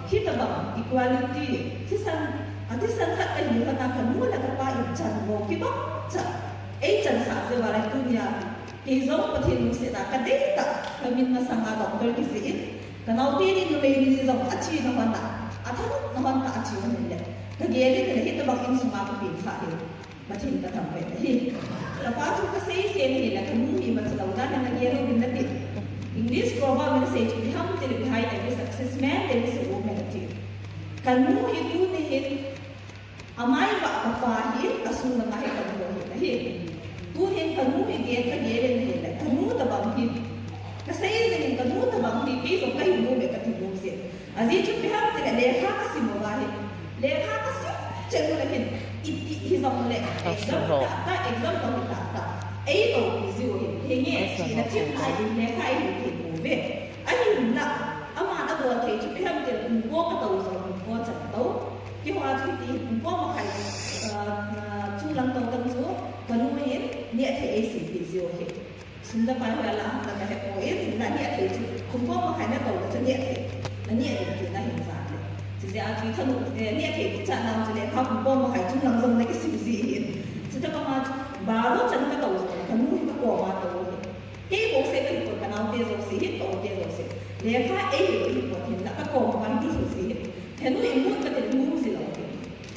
hitabang equality, thisan, athisan khat kahi lhon a ka nu le ka pa in chanvo kibang chan ei chansah jeh uva le tunia kei jong Pathen lungset a ka deitah, ka min masang a doctor kijih in, ka naote ni numei ni jong athi na lhon a, athanop na lhon a athi na lhon le, ka gel in le hitabang insunga ka peng kha hi. Pathen ka thangvah in ahi. Ka pa thu ka sei sei in ahile, ka nu hi imacha lou dan in agel uvin nati. English proverb in asei chu ipi ham tile, behind every success man there is a woman ati. Ka nu hi tuni hin, amai vah ka pa hi, asung langa hi ka nu hi ahi. Tunin ka nu hi gel ka gel in ahile, ka nu tabang hi. Ka sei jeng in ka nu tabang hi, kei jong ka hin nom e kati nom jeng. Ajeh chu ipi ham tile lekha ka sim uva hin. Lekha ka sim chen u le hin. Iti hijong le exam hi tah tah, exam tah hi tah tah. Ei toupi jiu hin. Hinge, chihna themna in lekha ei hil thei pouve. Ahinla, aman abol thei chu ipi ham tile pungko ka tou jong, pungko chan tou. Keiho a chu hiti pungko makhai, ah, ah, chunglang tou teng chu, ka nu in neh thei ei seipeh jiu hin. Sum le pai hoi a la hung ta ka he poi, la neh thei chu, pungko makhai na tou le chu neh thei. Na neh thei chu na hin jat le. Chujeh a chu thanop, eh, neh thei chu chan lang chu lekha pungko makhai chunglang jong na kisim ji hin. Chuti banga chu, baro chan ka tou jong, ka nu hi ka koma tou hi. Kei bou seh ka hi pon, ka naote jouse hin, ka u te jouse. Lekha ei hi hi pon hin la ka koma hi tu su ji hin. Henu imun ka te mun ji lou hin.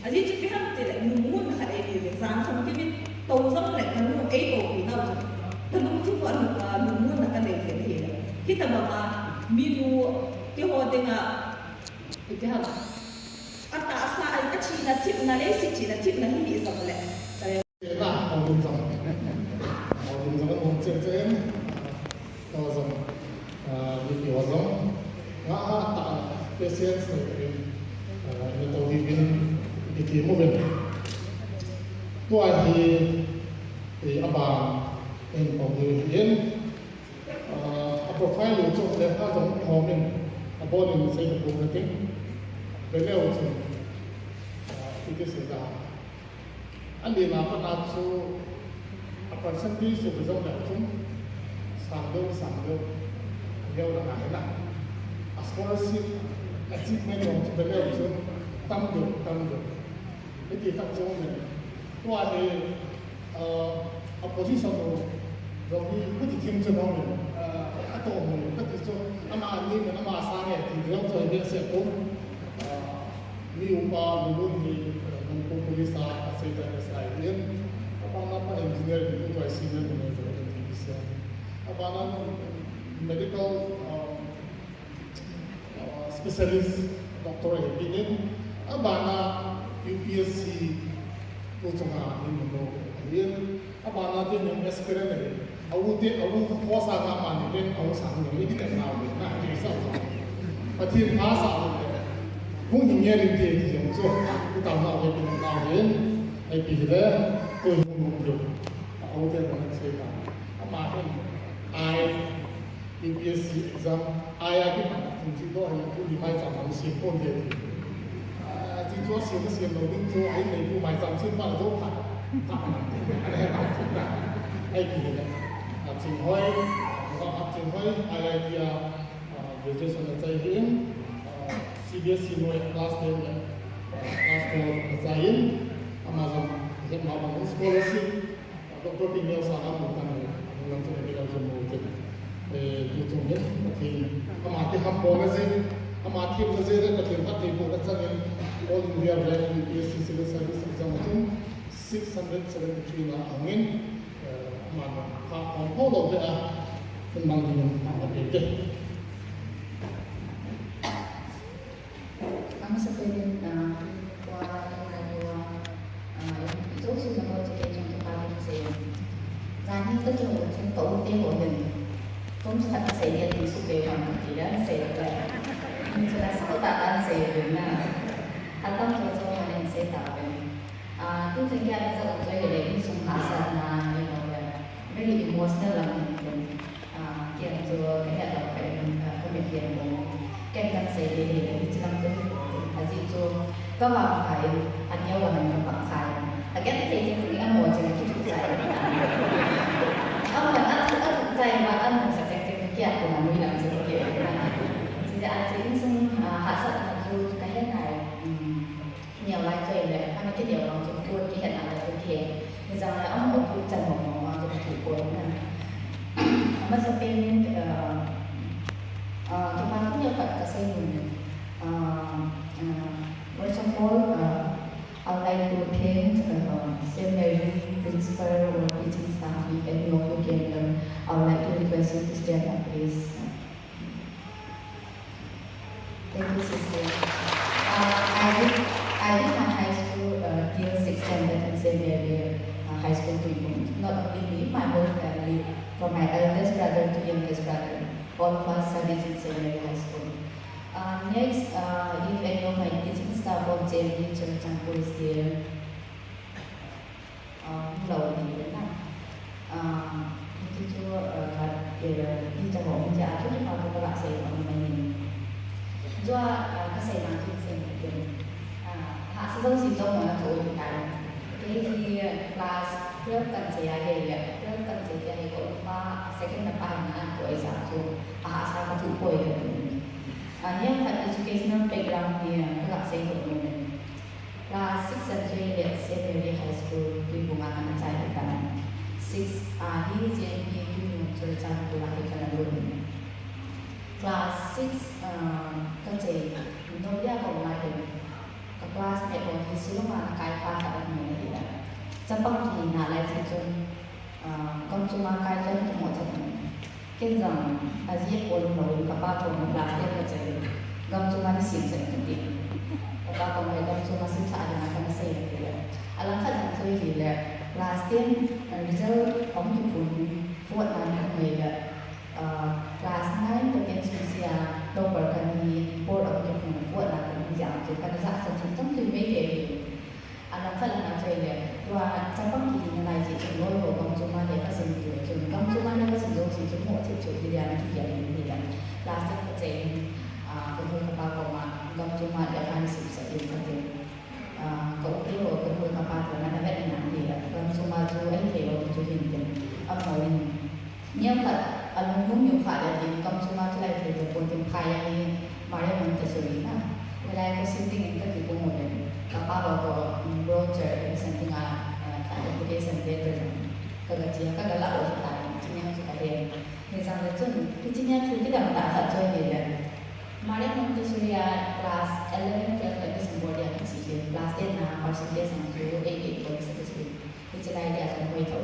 Ajeh chu ipi ham tile, lungmon khat eipeh uve, jan kham kit in, tou jong le ka nu ei toupi nau chu. Ka lungthim u a lung, ah, lungmonna ka nei jeng ahile. Hitabanga, minu, keiho dinga, ipi ham. Atahsa, a, achihna themna, leiset chihna themna hi hi jong le. Ka le. Na, houlim jong. Houlim jong, houlim jong, houlim jong. Houlim jong. Ah, mipi ho jong, nga ha ta, patience nei uvin, ah, nei tou diuvin, ipi ti mu uvin. Tua hi, eh, aban, in pau diu hin, ah, a profile u chu lekha jong hom in, abon in sei ka pu ka ting. Ve leu chun, ah, ipi ti sei ta. A lina pana chu a percentage chu ka jong le chun sang deuh, sang deuh. Neo la ngai na. A scholarship achievement jong chu ka neo chun tam deuh, tam deuh. Hiti tak chu ne. Tua hi, uh, a position u jong hi hiti thim chu nong, uh, a to mu ka ti chu ama ni men ama sang e ti jong chu hi se ko. Uh, Mi upa, mi lun hi, eh, Manipur Police a, a sei ta ka sai hin. A bana pa engineer hi, tu ai senior manager hi, N T P C a. A bana medical, um, uh, specialist, doctor hi, pi hin. A bana U P S C, tu chunga hin, no, hin. A bana te nung aspirant ahi. A u te, a u khosa ka mani le, a u sang ni, i ti kan nau le, na, i ti sa u. Pathen pha sa u le. Hung hi nge ni te ti jong chu. I tau nau le, i nau le. Ai pi le, tu hung hung le. A u te ko na che ka. A ma hin. Ai. U P S C exam, ai a kipat a thil chi to, ai a tu ni mai chang ang si kon de. A, chi chu a siam a siam lo ding chu, ai nei tu mai chang chin pa la zo phat, phat na, ai a tu na. Ai ki le. A, Chinghoi, a, Chinghoi, I I T a, a, graduation a chai hin, a, C B S E noi class ten le, a, class twelve a chai hin, ama jong he ma bang scholarship, Doctor Pi Neo Sangam Bhutan hi, Bhutan chu medical chu mu te. Eh, tu chung hin, Pathen, ama te ham bol na jeh, ama thep na jeh le, Pathen phattheibohna chang in, All India Rank U P S C Civil Service Exam a chun six hundred seventy-three na angin, eh, ama na, ha, hom ho lo te a, kun bang hin, ama te te. Amasapen in, ah, tua, tua, ah, jouse na bol chu kei jong kipa thu kasei. Jan hi ka kihou chun ka u te ho hin. Kum khat kasei dia ti su pe bang ka ti la sei la. Ni chu la sa ta kan sei na. Atam chu chu han sei ta pen. Ah, tu chun kei a result chu hile insung hahsatna, you know, very emotional lam hin. Ah, kei chu ka het lou ka in, ah, ka mit lian bou. Ken kan sei le le, hiche lam chu hi bou. Ajeh chu ka vangpha in, aneo lam in ka pang kha in. Agen thei thei chu ni amo chun kithuchai. Amo a thu, athuchai ma, amo sa cheng cheng kei a kon a nui lam chu kei. Chuti a chu insung, ah, hahsatna chu ka he nai. Um, Neo lai chu le, ana kineo vang chu, kon kihet na le chu kihe. Nijang le, ama chu chan mong mong vang chu, chu kon na. Amasapen in, uh, uh, kipa thu neo khat kasei nom in. Uh, uh, first of all, uh, I'd like to thank, uh, Saint Mary principal or teaching staff. If any of you can help, I would like to request you to stand up, please. Thank you, sister. Uh, I did, I did my high school, uh, till sixth standard in Saint Mary, uh, High School, Tuibong. Not only me, my whole family, from my eldest brother to youngest brother, all of us studied in Saint Mary High School. Uh, next, uh, if any of my teaching staff of J M B Churachandpur is there, Ah, hung lou ding pen na. Ah, hichu chu, ah, ka, eh, teacher ho hung jeh a chu kipa thu ka la sei nom mai in. Chua, ah, ka sei lang chu sei nom pen. Ah, hahsa jouse jong mo na thu u tai. Kei hi class twelve kan chai a hile, twelve kan chai a hi ka u pa second na pa na ko ei sa chu. A hahsa ka thu poi ka tu. Ah, nia khat educational background hi, ah, ka la sei nom mai in. Class six and three le Saint Mary High School, Tuibong a kana chai hitan. Six, ah, hi J M P Tuibong Churachandpur a hi kana lut in. Class six, ah, ka chai, Novodia koma hin. Ka classmate ho hi Shillong a na kai pa khat aum in ahile. Chapang kihina lai jeh chun, Ah, gamchunga kai chu kimoh thei. Ken jong, ajeh a kon lou in kapa koma class ten ka chai. Gamchunga ni sim sah in kati. Kapa koma gamchunga simsah ding a kana sei in kati. Alangkhat jong chu hile, class ten, ah, result hung kiphon in, vote na ni hung hile, ah, class nine to ten sung sea, topper kana hi, board hung kiphon in, vote na kana hi jeh a chu, kana jahsah chu tamtah mai kei hi. Alangkhat langa chu ahile, tua chapang kihina lai jeh chun loi ho gamchunga le kasim kit le chun, gamchunga le kasim jouse chu mo thip chu hi dia na kigel in ahile. Class ten ka chai in, ah, ka nu kapa koma, gamchunga le kana simsah in kati. Ah, ka u te ho, ka nu kapa te ho na na vet in ahi. Khat, alunglum u khat le tin kam chunga chulai thei te pon tin phai a hi Maria Montessori na. Hilai ko sitting in ka kipum u le. Ka pa ba ko, um, brochure admission dinga, uh, khat application te to jong. Ka ga chia, ka ga la o ta, chini chu ka he. Ni jang le chun, ki chini chu kidang ta khat choi ni le. Maria Montessori a class eleven, twelve admission bol dia kichi le. Class ten na percentage ang chu eight eight point six. Hiche lai dia chun hoi tho.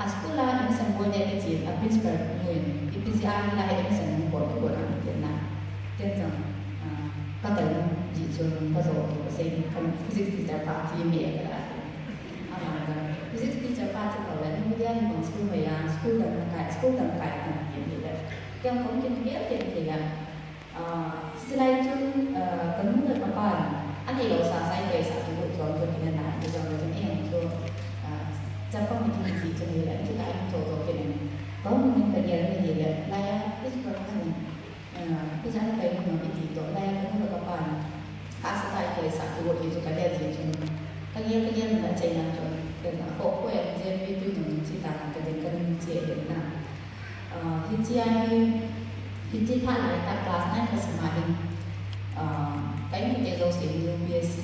A school a admission bol dia kichi a principal nu in, ipi jeh a hilai admission nang bol thei lou ham ati na. Ken jong, ah, ka kal nu jeh chun ka jo ka sei, ka physics teacher pa thi me ka la. Ama jong, physics teacher pa thi lou le, nu dia hi bang school hoi a, school dang kai, school dang kai dang ti le. Ken kong kin bia ken ti le. Ah, hiche lai chun, ah, ka nu le ka pan, anei lou sa sa in ka sa tu chon chon kina na, ti chon chon e ang chu, ah, chapang ni ki chi chun ni la, ki ta ni to to kina. Ka nu ni ka gel ni le, la ya, is pa ka ni, ah, ki jan ka ni no ti to, la ya ka nu le ka pan. Ka sa ta ka sa tu ki chu ka le ji chun. Ka gel ka gel na chai na chun, ka na ho ko ya, je pi tu ni chi ta ka din ka ni chi e na. Ah, hiche a hi, hiche phat lai tah class nine ka sim a hin, ah, ka inkote jouse hin U P S C,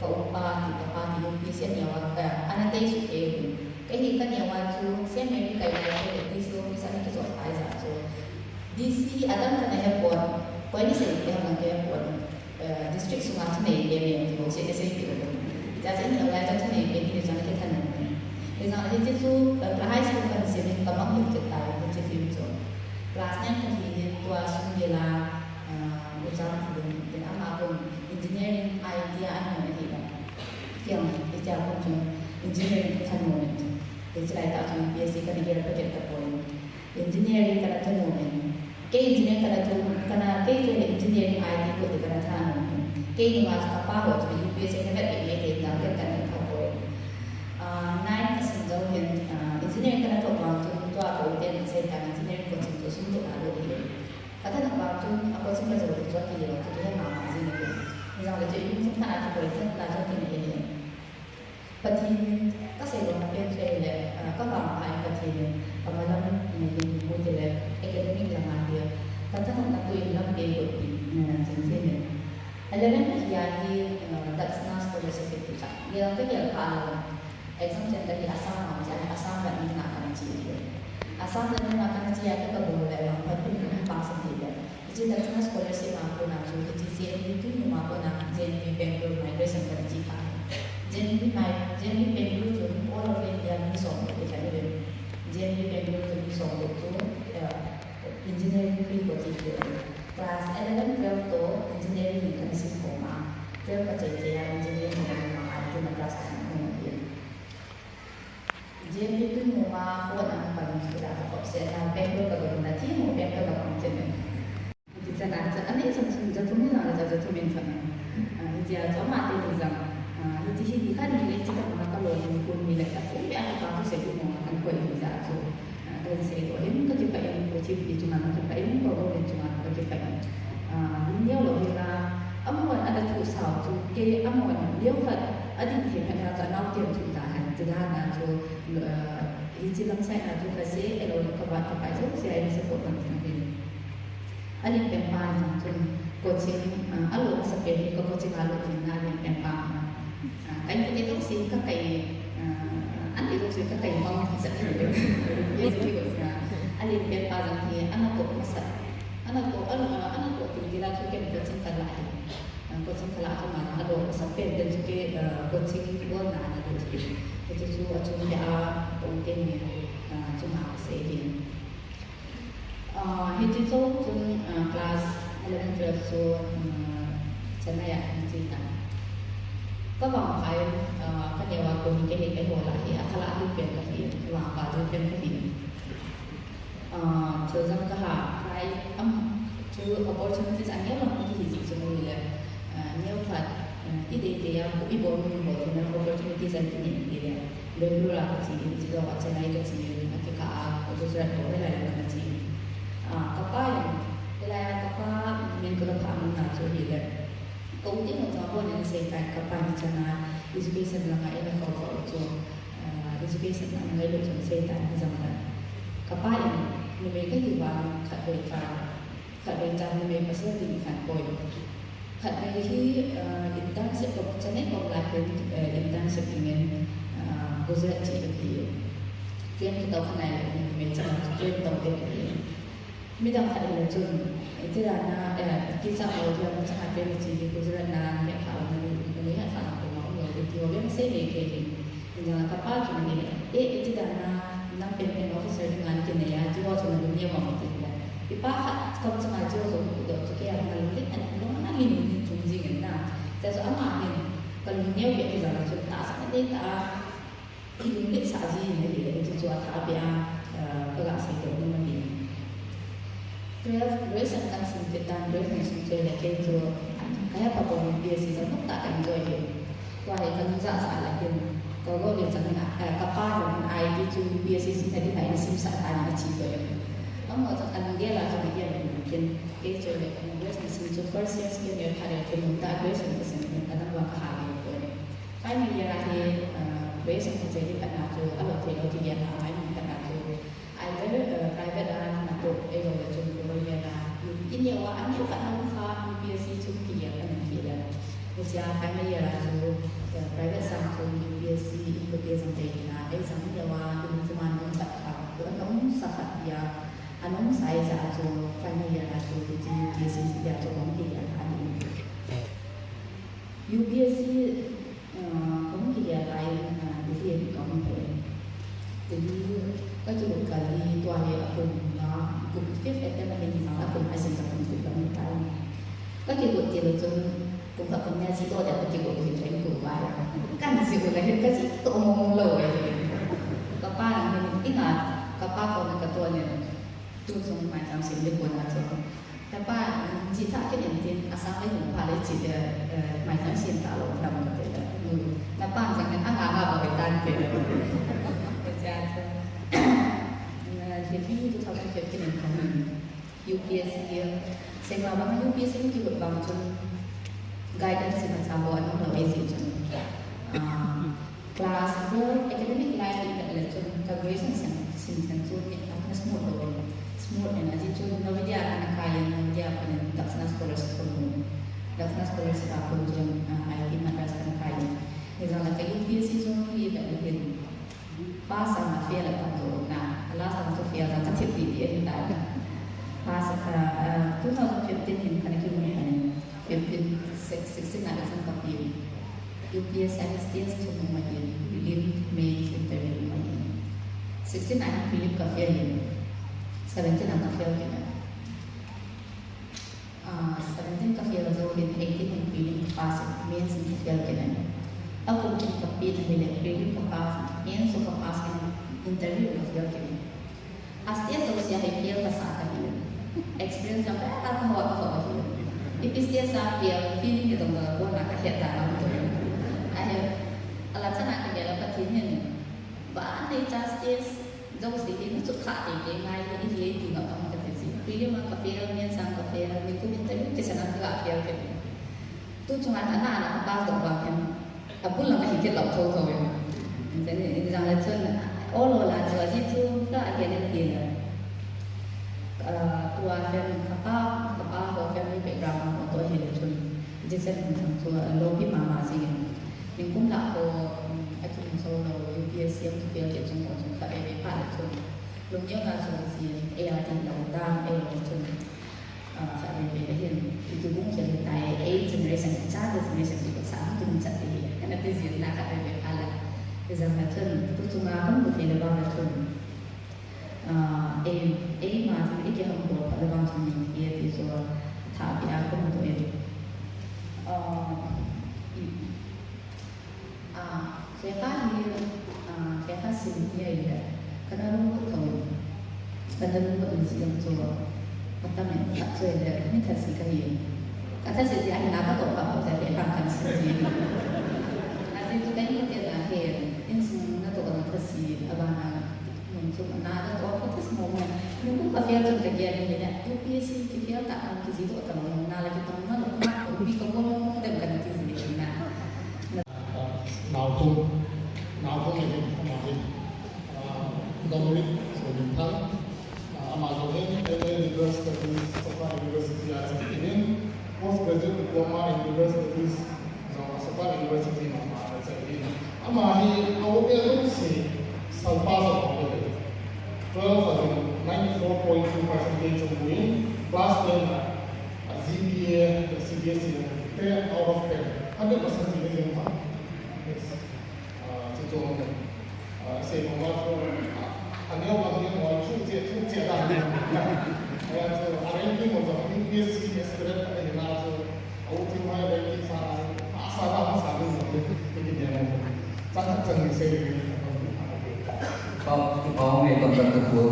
ka upa ti, ka pa ti U P S C aneo a, ka, ana tei sut e hin. Ka hi ka neo a chu, Saint Mary kai lai te, D C office a ana kijot tai jeh chu. D C hi adam ka na he pon, koi ni sei te ham ka he pon. Eh, district sunga thunei pen pen ti ho se, se ti ho. Cha cha ni lai cha thunei pen ni cha ki thanom. Ni jang hiche chu, eh, high school kan sim in ka mang hit kit tai, hiche film chu. Class nine ka hi hin tua sung gel a, eh, u Changthu Lun tin ama kon engineering idea ana nei hi la. Kiang, hiche a kon chun engineering ka thanom in. Hiche lai tah chun U P S C ka ni gel ka kit ta poi. Engineering kana thanom in. Kei engineering kana thanom, kana kei chu le engineering I T ko ti kana thanom in. Kei nunga chu ka pa ho chu U P S C ka vet beh mai te na ken kana tha poi. Ah, nine ka sim jou hin, ah, engineering kana tho vang chun tua ko te na sei ta engineering coaching chu sum tu na lo hi. Ka thanom vang chun a coaching ka jou chu chu ki lo chu ki he ma ma jing hi. Ni jong le chu i lungthim khat a chu koi khat la chu ki ni hi. Pathen in ka seidoh pen chu ahile, ah, ka vangpha in Pathen in ka malam, eh, hin pu tile academic langa hi ka thanopna tuin lampi eigot pi, eh, jing jing in. Eleven ka hi a hi, eh, Daksina Scholarship in ti kha. Gel ka gel kha lou. Exam center hi Assam a, Assam vat ni na kana che hi. Assam vat ni na kana che a ka ka bol le lang Pathen in pass in ti le. Hiche Daksina Scholarship a kona chu, hiche J N V Tuinum a kona J N V Bangalore migration kana che kha. J N V mi, J N V Bangalore chu all over India mi som le khat ni ve. J N V Bangalore chu mi som le chu, eh, engineering field ko che kha. Class eleven, twelve to engineering in kana sim khom a. Twelve ka che che a engineering in kana ma a, I T na class kana khom a. J N V Tuinum a phone a pan chu la ka kop se na Bangalore ka dong na ti mo Bangalore ka pang chen. Ti chan a chan ani chan chan ja thum ni na ja ja thum in chan. Ah, ni ja cha ma te ni ja. Ah, ni ti hi ni khan ni le chi ta ma ka lo ni kun ni le ta pu ya ka tu se ku mo kan ko ni ja chu. Ah, ka sei to hin ka kipah in ko chi pi chunga ka kipah in ko ko chunga ka kipah in. Ah, ni neo lo hi la. Amon a da thu sao chu ke amon neo khat a ding the pha na cha nau tiam thu ta han ti da na chu, ah, Hiche lam side a chu ka se, elo le ka vat ka pai jouse a support kan ti hin. Alen pen pa jong chun coaching, ah, alo sa pen hi ka coaching a lut jing na alen pen pa. Ah, ka inkote jouse ka kai, ah, an te jouse ka kai mang ti sa ti le. Yes, ki ko sa. Alen pen pa jong hi ana to masa. Ana to, ana, ana to ti ti la chu ken coaching ka la hi. Ah, coaching ka la chu ma alo sa pen pen chu ke, ah, coaching bol na ana lut hi. Hiche chu achung peh a, pon teni, ah, chunga ka sei hin. Ah, hiche chu chun, ah, class eleven, twelve chu, ah, Chennai a kache tan. Ka vangpha in, ah, ka neo a kon hi ka hi ka ho la hi, a khala hi pen ka hi, vangpha chu pen ka hi. Ah, thil jong ka ha, try, am, thil opportunities aneo lang ka hi jing chu ni le, ah, neo khat, ah, i dei dei a, i bol mun bol theina opportunities an kinei ni le, Bangalore a ka che in, chulou a Chennai ka che in, a kikah a, Gujarat ko, hilai a ka che in. Ah, ka pa in, hilai a ka pa, min ka la pha mun na chu hi le, ka u te mo chu a bon in sei tan, ka pa in chan a, education lang a in a kho kho chu, ah, education lang a ngailut chu sei tan, hi jong le. Kapa in numei kahi vang khatvei kha, khatvei chan numei pasal ding khan poi. Khatvei hi, uh, internship ko, Chennai ko lai hin, uh, internship dingin, uh, Gujarat che kahi. Train kitho khanai le numei chan train to te kahi. Midang khat hile chun, eh, iti dan a, eh, kicha lo dia, machang a train che di Gujarat na, ni kha lo na ni, ni kha lo ko ma lo di, ti ho veng sei nei kei hin. Hinjang kapa chun ni, eh, iti dan a, nang pen pen officer ding a ni kinei a, ti ho chun na lung neo ma ti le. Ipa khat kam chang a ti ho chun ku do chu kei a na lung le, na lung na hin ni chung jing na. Tia chu ama hin, ka lung neo kei ti jang a chun ta sa na dei ta a. Ilunglet sah ji in ahile, hiche chu athah beh a, eh, kaga seidoh nom ahi. Twelve, graduation kahin sim pet dan, graduation sung chu ahile kei chu, kahe pha pon U P S C jong nomtah ka enjoy ahi. Tua hi kalung jah jah le hin, kagol le chang hin, eh, kapa jong hin I T chu U P S C simna ding ahin simsah tan in ache toh ahi. Amaho jong alunggel a chu agel in kin, kei chu ahile, graduation sim chu first year, second year, third year chu nomtah graduation kasim hin, adang vang kaha gel poi. Final year a hi, uh, graduation kichai ding khat na chu, alo thei lou kigel a, amai mun khat na chu, either, uh, private a natoh, ahilou le chun government a, in neo a, aneo khat na um kha, U P S C chu kigel kha nang kit le. Hichea final year a chu, uh, private sang chu U P S C in kote jong tei na, ei jong neo a, in chuma na um khat kha, na um sa khat tia, ana um sa ijeh a chu, final year a chu, hiche U P S C tia chu hung kigel kha ahi. U P S C Ah, kahung kigel lai, ah, Delhi a kahung kigel. Delhi kakigot kal hi tua hi akum nga, kum fifth attempt ahi, ni jong akum asim sa kum gup lam ahitai. Kakigot tile chun, kum khat kum ni jih doh dia kakigot hi train kum vai. Kahin jih u le hin kajih toh mong mong lou e. Kapa nang hin, inga, kapa koma katon in, tu chung maicham sim ding kona chu. Napa, jih thah kit in tin, asang lei hung pha lei chi le, eh, maicham sem talou tham kati le. Nu, napa jong in anga nga bou hitan ti le. Kacha chu, eh, Delhi two thousand fifteen in kahung in U P S C, sema bang U P S C kigot bang chun guidance imacha bou aum lou ahi jeh chun. Ah, Class twelve academic life ivet le chun ka graduation sim, sim chan chu ni, ah, smooth lou in. Smooth in ajeh chu Navodaya kana kai in, Navodaya a pat in Dakshina Scholarship kamu. Dakshina Scholarship a pat chun, ah, I I T Madras kana kai in. Hijong le ka U P S C chu ivet le hin. Pass a fail a pat jo na. Last a chu fail a ka thip didi ahitai. Pass, ah, ah, two thousand fifteen hin kana kimu in. Fifteen, six, sixteen a exam kape. U P S C S T S thum um ahin, prelim, mains, interview um ahin. Sixteen a prelim ka fail in. Seventeen a ka fail kit in. Ah, seventeen ka fail jou hin, eighteen in prelim ka pass in, mains in ka fail kit in. Akum ki kape na hile, prelim ka pass, mains ka pass in, interview ka fail kit in. A stage jouse a hi fail kasah kahi. Experience jong kaho kaho ahi. Ipi stage a fail, feeling kidong dong a kona kahet dan aum to. Ahi, alam chan a kagel a Pathen hin. Ba nei cha stage jouse hi nachuh kha teitei ngai hi, ihi ei ti ngap am kati ji. Prelim a ka fail, mains a ka fail, nikum interview kisan a ka fail kit. Tu chunga ana ana ka pass doh vang hin. Abul lang ahi kit lou thotho in. Then, in jang le chun, ol ol a chu, ajeh chu, ka again in again. Ah, tua fan, kapa, kapa ho family background ho toh ahile chun. Ajeh chun, in jang chu, ah, loupi mama jing in. Nikum lah ho, um, akimu jou lou, U P S C a ka fail kit chung ho chun, khatvei vei phat le chun. Lungneo na chu, jin, A R D lou dan, ei lou chun. Ah, khatvei vei le hin, i kibung khel hitai, ei generation, i chate generation kikot sah, kibung chat te hi, kana ti jin na khatvei vei phat le. Ijang le chun, tu chunga kamu thei le vang le chun. Ah, ei, eima chun, i kiham bol phat le vang chun, min ti a ti chu, athah beh a kamu thei. Ah, i, Ah, Khenkha hi, ah, Khenkha sim hi ahile, kana lunglut tho in, kana lunglut in sim chu, atam in khat chu ahile, mi thase kahi. Ka thase jeh a hi na ka toh kap lou jeh a hi bang kana sim ji. Ajeh chu ka in ka tia hi, insung natoh na thase, abana, Mun chu na da to ko tis mo mo. Nikum ka fail chun ka gel ni le, U P S C ki fail ta ang ki ji to ta mo na la ki tong na lo ma ko bi ka mo mo dem ka ti ji na. Nau ko, nau ko le, ma ko. Dominic Sominthang, ah, ama jong hin M A in Liberal Studies, Asoka University a chai in, Postgraduate Diploma in Liberal Studies jong Asoka University a ama chai in. Ama hi a-o te jong si salpa jong a-o te. Twelve a jong ninety-four point two percentage jong in, class ten a, a G P A, C B S E te out of ten, hundred percent in jong pa. Yes. Ah, chu chu, ah, sei mong a chu, ah, aneo bang hi mo chu che, chu che da ni. Aya chu, a ranking mo jong U P S C aspirant a hi na chu, a u chu mai ranking sa, a sa da sa ni mo, ni ni mo. Chang chang ni sei ni. Pao, pao me kon ta ta ko.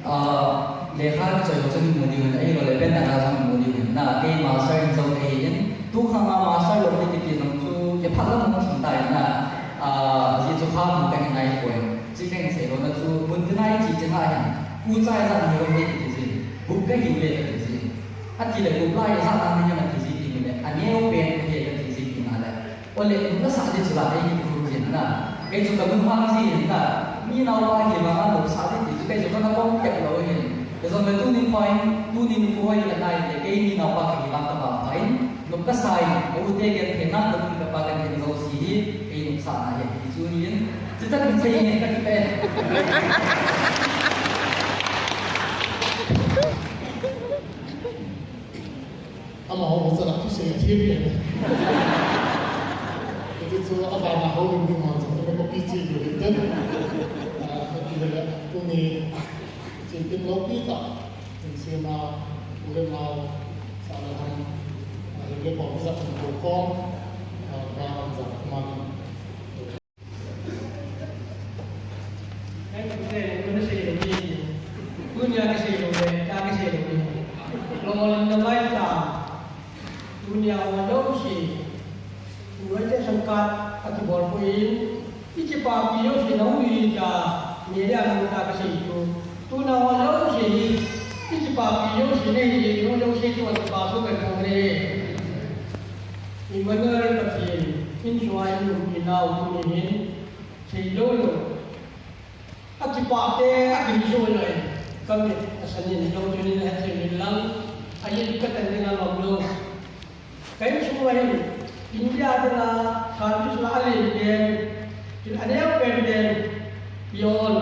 Ah, lekha choi chang mu diu hin, ahilou le pen dang a jong mu diu hin na, kei master in jong kei hin, tu khang a master lou kiti ti jong chu, kei phat lam hung thim ta hin na, ah, ji chu kha hung ka hin nai poi, chi ka hin sei lou na chu, mun tin a i chi chang a hin, u chai jat ni lou kiti ji, gup ka hi le kiti ji. Ati le gup lai jat a ni hin ati ji ti le, aneo pen ka hi kati ji ti na le. Ole, nung nasah di chu la, ei kiti khu jin na. Kei chu ka lungmang jin na. Mi naopa hi vang a nung sah di ti chu kei chu ka na kong tep lou hin. Kei jong le tunin point, tunin khu hoi la nai le, kei mi naopa ka hi vang ka vang pai. Nung ka sai, ka u te ken the na, ka nung ka pa ken the na jouse hi, kei nung sah na hi, ti chu hin. Chu ta kin sei hin ka kipe. Amaho, amaho chana thusei athem le. Hiti chu abana houlim ding ho chu ka copy cheh diu hinte. Ah, hiti le tuni chin tin loupi tah. Insung a, u le nao, sahna ham, ah, hile kom jat ko kom, ah, ka ham jat man. Tunia kasei lou le, ka kasei lou le. Lolhinna lai ta. Tunia ho jouse. Tunia te sangkhat akibol poi. Ikipapi jouse nahi ta. Media a ta kasei chu. Tunia ho jouse. Ikipapi jouse nahi, ho jouse tu akipa su kan poi. Emmanuel Pathen, in suai in um in au tuni hin. Sei lou lou. Akipah te, akilui lou. Ka mit a sanin, lou tunin a het min lang. A yin ka tan ding a lom lou. Ka insung a hin, India ding a, service la a len pen, tin a neo pen pen, yon.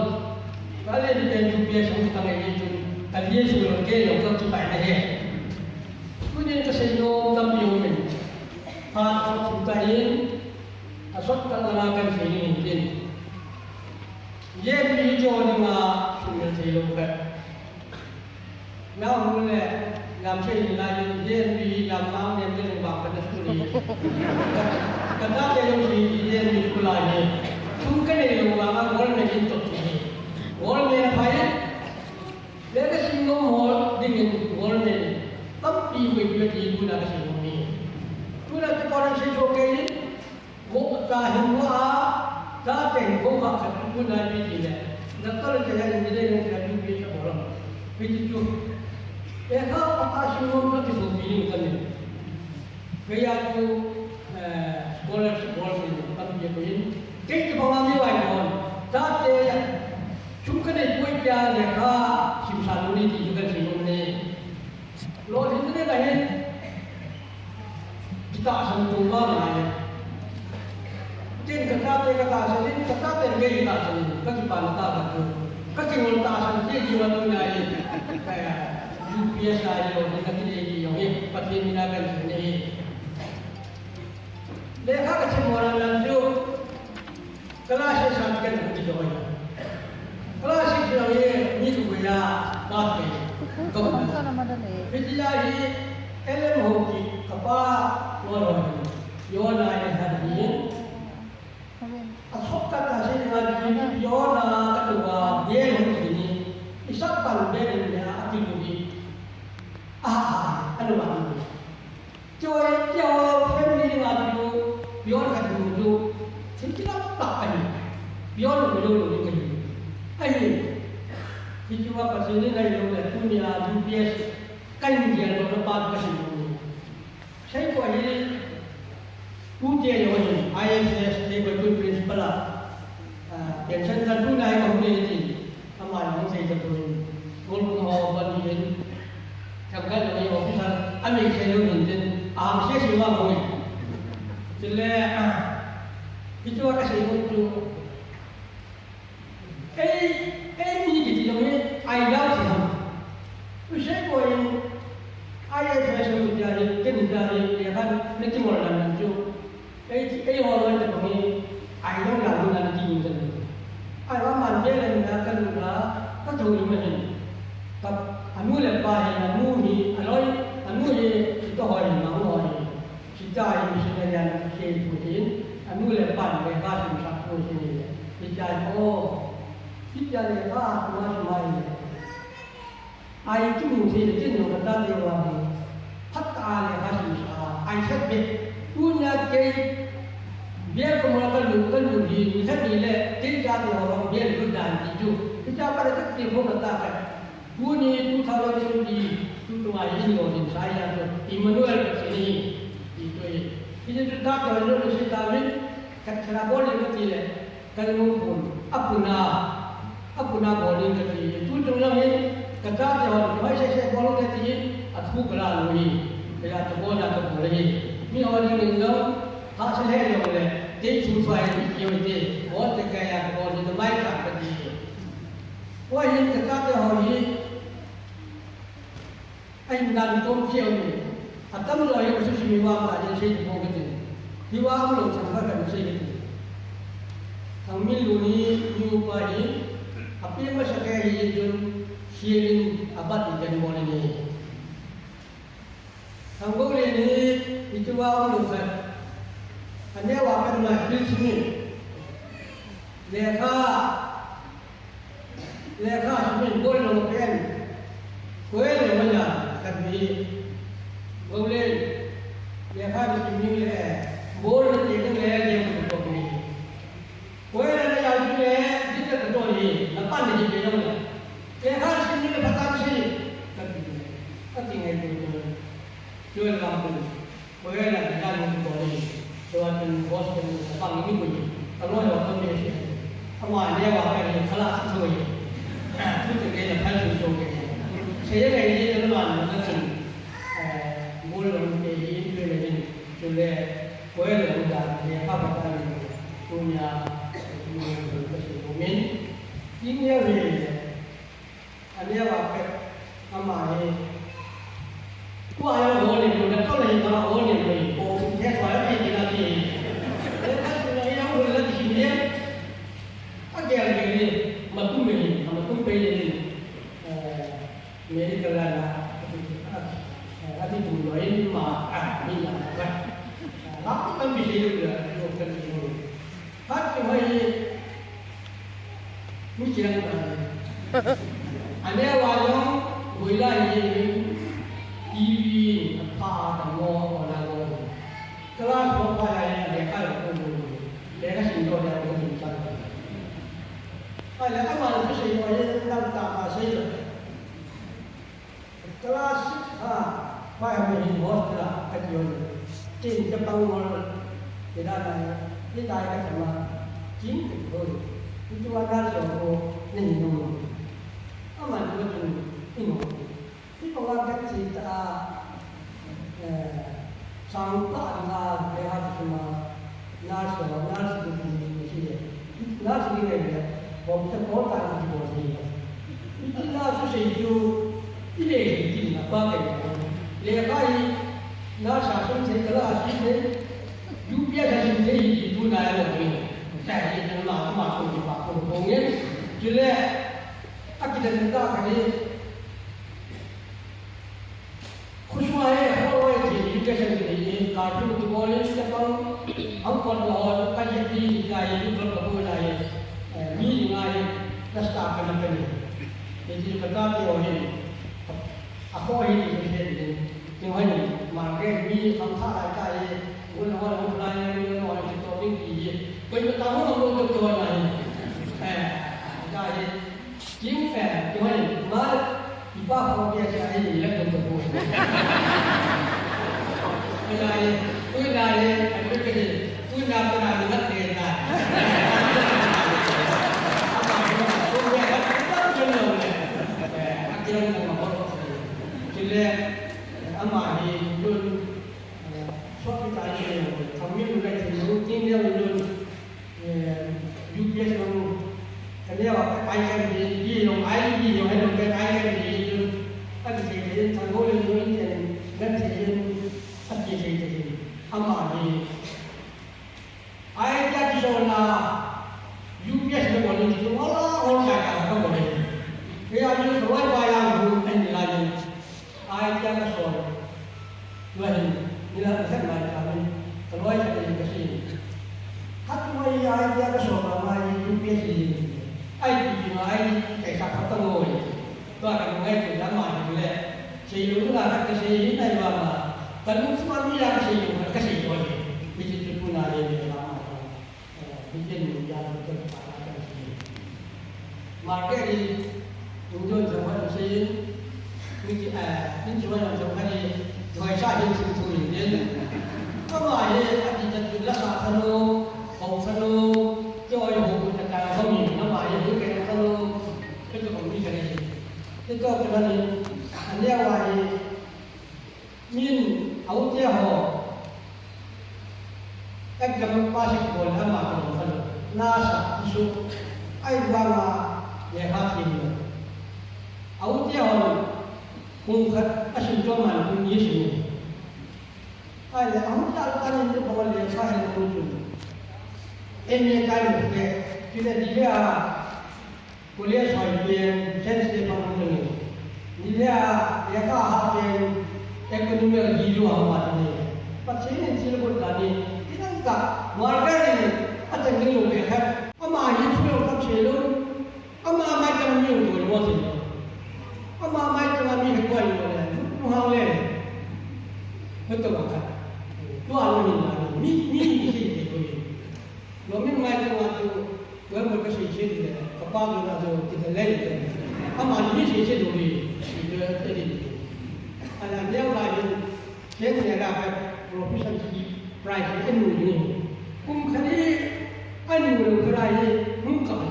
Ka len pen, U P S C tang e tun, ka len su lou ke lou ka kipai na he. Tunin ka sei lou, ka mi min. Phat ka thum ta in, a sot ka la kan sei nin tin. Yen mi jo ni ma sumil thei lou khat. Na hung le, lam sei ni lai yen mi lam ma yen mi ba ka na su ni. Ka ta ke lou si yen mi su lai ni. Sum ka nei lou ma ma gol me in to ni. Gol me na phai. Le ka sing no mo ding in gol me. Tampi hui hui ti tu na ka sing no ni. Tu na ka ko na sei so ke ni. Mo ta hin mo a, ta te hin ko kha khat tu nai pi ti le. Na ta le te ya ni le ni ka du pi sa bolam. Pi ti tu. E kha pa ta shi mo ka ti so pi ni ka ni. Ke ya tu, eh, scholarship bol ni ka pi ko in. Ke ti ba ma mi wa ko. Ta te ya. Chum ka nei poi kya le kha sim sa lu ni ti ka ti mo ni. Lolhinna ding ahin, kitahsan tou vang ahi. Tin ka chate ka tahsan in, ka chate kei kitahsan in, ka kipana tahsan tou. Ka kingol tahsan kei kiva tou ahi. Eh, U P S C lolhinna kinei kei jong hi, Pathen mina kan sei ahi. Lekha ka sim mo nan chu, Class six a kan ti doi. Class six a ye ni ku ya ba ke. Ko. Piti ya hi L M ho ki ka pa lo lo. Yo na ye ha ni. A sok ka ta si na ki yo na ka tu ba ye lo ki ni. Isa pan be ni a ki ni. Ah, ah, anu ba ni. Choi, choi, family ni ma tu, pior ka tu tu, thinking of tak ahi. Pior lo lo lo ni kahi. Ahi. Kichu wa Pathen in ahi lo le, tunia U P S C ka India lo na pa ka si lo ni. Sai ko ahi, tu te yo ni, I S S te ko tu principal a. Ah, pension ka tu na hai ko ni, Ami sei lou hin tin, a hang sei sei vang hung e. Chule, hichu a ka sei lou chu. Ei, ei mi kiti jong hi, ai lau si ham. U sei ko in, ai ai sei sei kiti a hi, ken kiti a hi, le khan, ne ki mol dan chu. Ei, ei ho loi te bang hi, ai lo la lu la ti yin te lo. Ai wa man be le na ka lu la, ka thou lu ma hin. Ka anu le pa hi, anu hi, a loi, anu hi, ki to ho hi, ma ho hi. Ki ta hi, mi sin le yan, ki thu hin, anu le pa le ka sin sa thu hin le. Ki ta hi, o, ki ta le ka, ma, ma hi le. Ai kimu thei le ken jong ka tate ho hi. Phatah a le ka simsa. Ai set be. Tunia kei bial ko ma ka lu ka lu hi. Ni khat ni le kei tate ho bang bial lu dan ti chu. Hicha pa le ka ti ho na ta ka. Tuni two thousand twenty. Tu tu ai in lo din sai ya ko. Emmanuel ka si ni. Ti ko ye. Ti tu ta ko lo ni si ta min. Ka chara bol ni ka ti le. Kalungpun, apuna, apuna bol ding kati, tu chung lang hin, ka tate hon, mai se se bol kati, athu kala lui, kaya tu bona ka bol hi. Mi hon hin lo, ha se le lo le, te chu fai ni yo te, o te kaya bol ni mai ka kati. Wa hin ka tate hon hi, Ahin dan kom keu ni. Atam jo hi ka susi mi wa ma ni sei ko ka tin. Hi wa am lo sang ka kan sei ka tin. Thangminlun ni mi upa hi. Api ma sa ke hi jun sielin abat ni kan mo ni. Thanggoulen hi hi tu wa am lo sa. Ane wa kan ma pil sini. Lekha Lekha simin bol lo pen. Koi le wala khat ni. Bol le. Lekha simin le. Bol le te le le ko ni. Koi le le ya ni le, ni te ko ni. Na pan ni ke lo le. Lekha simin le patan si. Khat ni. Khat ni ngai ko. Koi le la ko. Ko he la ka ni ko ni. Ko wa tin boss ko ni sa pang ni ko ni. Ka lo lo ko ni shi. Ama ne wa ka ni khala sa to ni. Tu te ke na phal su to ke. Sei ya ni na ma na ka tin. Eh, bol lo ke ni ke ni. Tu le ko he la da ni pa pa ta ni. Tu nya ni ko ko si ko min. Tin ya ni. Ania wa pet, ama hi. Tua ya ho ni lo, na to le ma ho ni lo, ko sin the tua ya ni na ti. Le ka su na ya ho la ti ni. A ge ge ni, ma tum ni, ma tum pe ni. Eh, medical la na, a ti tu lo in ma, a, ni na, ba. La ko kan bi se lo, lo kan ni lo. Hat ki hoi hi, mi kiang na hi. Ane wa jong, goi la hi hi, T V, a pha, a mo, a na mo. Kala ko pha la hi, ane ka lo ko mo. Le ka sin do da ko ni ta. Ai la ka ma lo ko sei ko hi, na ta ta sei lo. Class six, ah, pa ha me hin hostel a, ka ti hoi. Tin ka pang mo, ti da na, ti da ka sama, kin ti hoi. Ti tu wa da so ko, ni ni no. Ama ni ko tin, ni no. Ti pa wa ka ti ta, eh, Sang ta na le ha ti ma, na so, na si ni ni si le. Na si ni le, bom ta ko ta ni ko si. Iti na su sei chu, i le hi ti na pa kai. Le kai, na sa sun sei ka la si sei. U P S sa sun sei hi tu na ya lo ni. Sa hi na ma ma ko ni pa ko ko ni. Ju le, a ki da ta ka ni. Khosung a hi, kholoi ti education ti hi, ka thu tu college te pang, ang kon ho, ka ye ti ti ka ye, tu ka ko na ye, eh, mi ni nga ye, ka sta ka na ka ni. Ye ti ka ta ti ho ye, a ko ye ti ye ni. Ti ho ye, ma ke mi kham kha lai ka ye, ngun ho, ngun lai ye, ngun ho, ti to ni ti ye. Ko ye ta ho, ko to to na ye. Eh, ka ye. Jing, eh, tu hai, ma, ipa ko pia cha ai ni la ko ko. Ai, tu na ye, ai tu ke, tu na tu na ni la te na. Ama ko ko ya ka ta jin lo le. Eh, a ki ran ko ma ko. Chule, ama hi, U P S jong, ka neo a ka pai kan hi, i jong ai, i jong ai, jong kan ai kan hi, jong, a ki thei thei, thang ho le jong, kan, kan thei, a ki thei thei, ama hi. Ai, kya ki so na, U P S le mo ni, ki mo la, mo ka ka, ka mo ni. Kaya ni ko wai ba ya, mu, ai ni la ni. Ai tia ka sol. Tua hin, nila ka khat mai ka min, ka loi ka dei ka si. Khat mai ai tia ka sol ma mai U P S li. Ai ti ti ma ai ti kai ka khat ta ngoi. Tua ka ngai tu da ma hin le. Sei lu la ka sei hin ai wa ma. Ka lu sma mi ya ka sei lu ka sei ko ni. Mi ti ti pu na le le ma ma. Bikin ni ya ni tu pa na kan si. Market ni, injon jong kan si, ni, eh, injon jong kan ni, joi sa hin si tu ni. Kama ye, a di ta tu la sa kanu, hong kanu, joi ho ta ta ho ni, kama ye, ni kan kanu, ke tu kong ni kan ni. Ke tu kan ni, ania wa ye, Min, a u te ho, exam pass bol ama ko lo kalo. Nasa, isu, ai vanga, lekha thim lo. A u te ho, kum khat, a sim cho man, kum ni sim. Ai le, a u te ho, a ni te ho, lekha he lo tu. M A kai lo te, tu le di le a, College hoi pen, Saint Stephen hung tuni. Ni le a, lekha ha pen, economic value ha ma tuni. Pathen in thil got ta ni, ti nang ta, worker in, a teng ni lo le khat. Ama hi thu lo kap se lo. Ama mai tang mi lo mo se lo. Ama mai tang mi he koi lo le. Nu hang le. He to ba khat. Tua lo hin la ni. Mi, mi, mi, mi, mi, mi. Lo min mai tang a tu, tua mo ka sei sei le, ka pa tu na tu, ti ta le le. Ama ni sei sei do ni, ti ta te ni. Ala neo la yin, sen ne la ka profession ki price en mu ni. Kum khani, an mu lo ka rai ni, hung ka ni.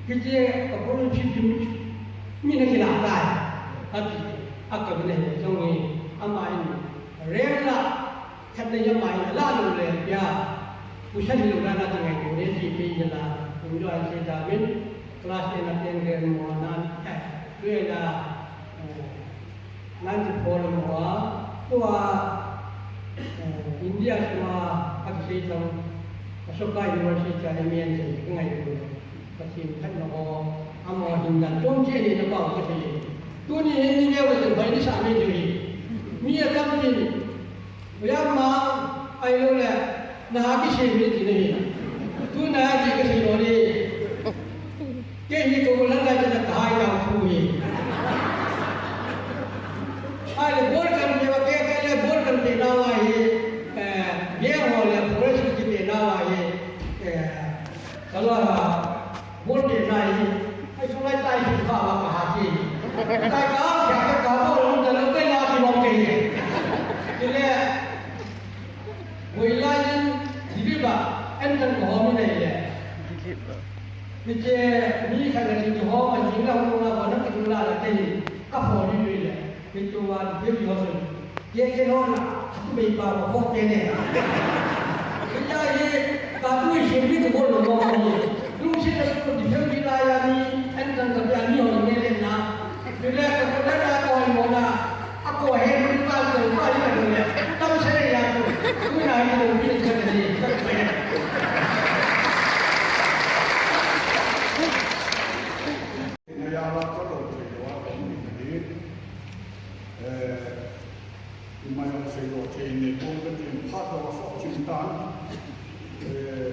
Ki te ka pro chi chi mi na ki la ta. Ati, a ka ne, jong ni, ama in, rem la, Khat le jong mai la lo le ya. Pu sa hi lo na na tu ngai tu le ti pe ni la. Kum jo an se da min class ten a ten ke mo na. Eh, tu ya na. Eh, ninety four mo a. Tu a, eh, India sima a ki se tang. Asoka University a M A an se ngai tu le. Pathen khat na ho, ama hin dan chom che ni na pau ka sei. Tuni hin ni neo le bai ni sa me ni. Mi a tam tin. Oya ma, ai lo le, na ha ki sei me ti ni. Tu na ha ki ka sei lo ni. Ke hi ko la la ka ta hai ka khu hi. Ai le bol kan pe wa ke ke le bol kan pe na wa hi. Eh, ye ho le forest ki pe na wa hi. Eh, Kala, bol te nai, ai tu lai tai su kha wa ka ha ki. Tai ka, kya ka ka bol lu da lu te la ki bol ke. Kile, wei lai in, dibi ba, en tan ko ho mi nei le. Mi che, mi kha na ki ho ma jing la hu na wa na ki la la te. Ka ho ni ni le. Pi tu wan, pi pi ho sun. Ye ke no na, tu bei pa ko ko ke ne. Pi ya ye, ka tu ye mi ko lo mo ni. Lung sin na tu di hem di la ya ni, an kan ka ya ni ho ne le na. Pi le ka ko na na ko mo na. A ko he ni ka ko pa ni ka ne. Tam se ne ya tu. Tu na ni ko ni ka ne. Naya la ka lo thei lo a ka um in ahi. Eh, ima jong sei lo thei nei pon ka tin phat lo a sok chin tan. Eh,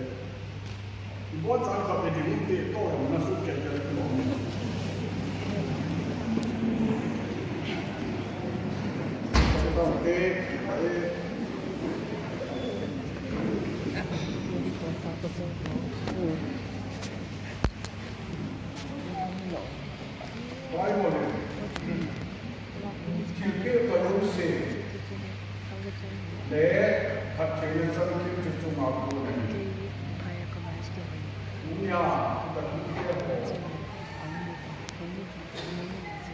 i bol chan kha pe ding u te to jong na sut kei kei ka lo min. Ka te, eh, Bible in thilpeh kalungset le phattheina changkit chu chunga kon ahi. Tunia ka thilpeh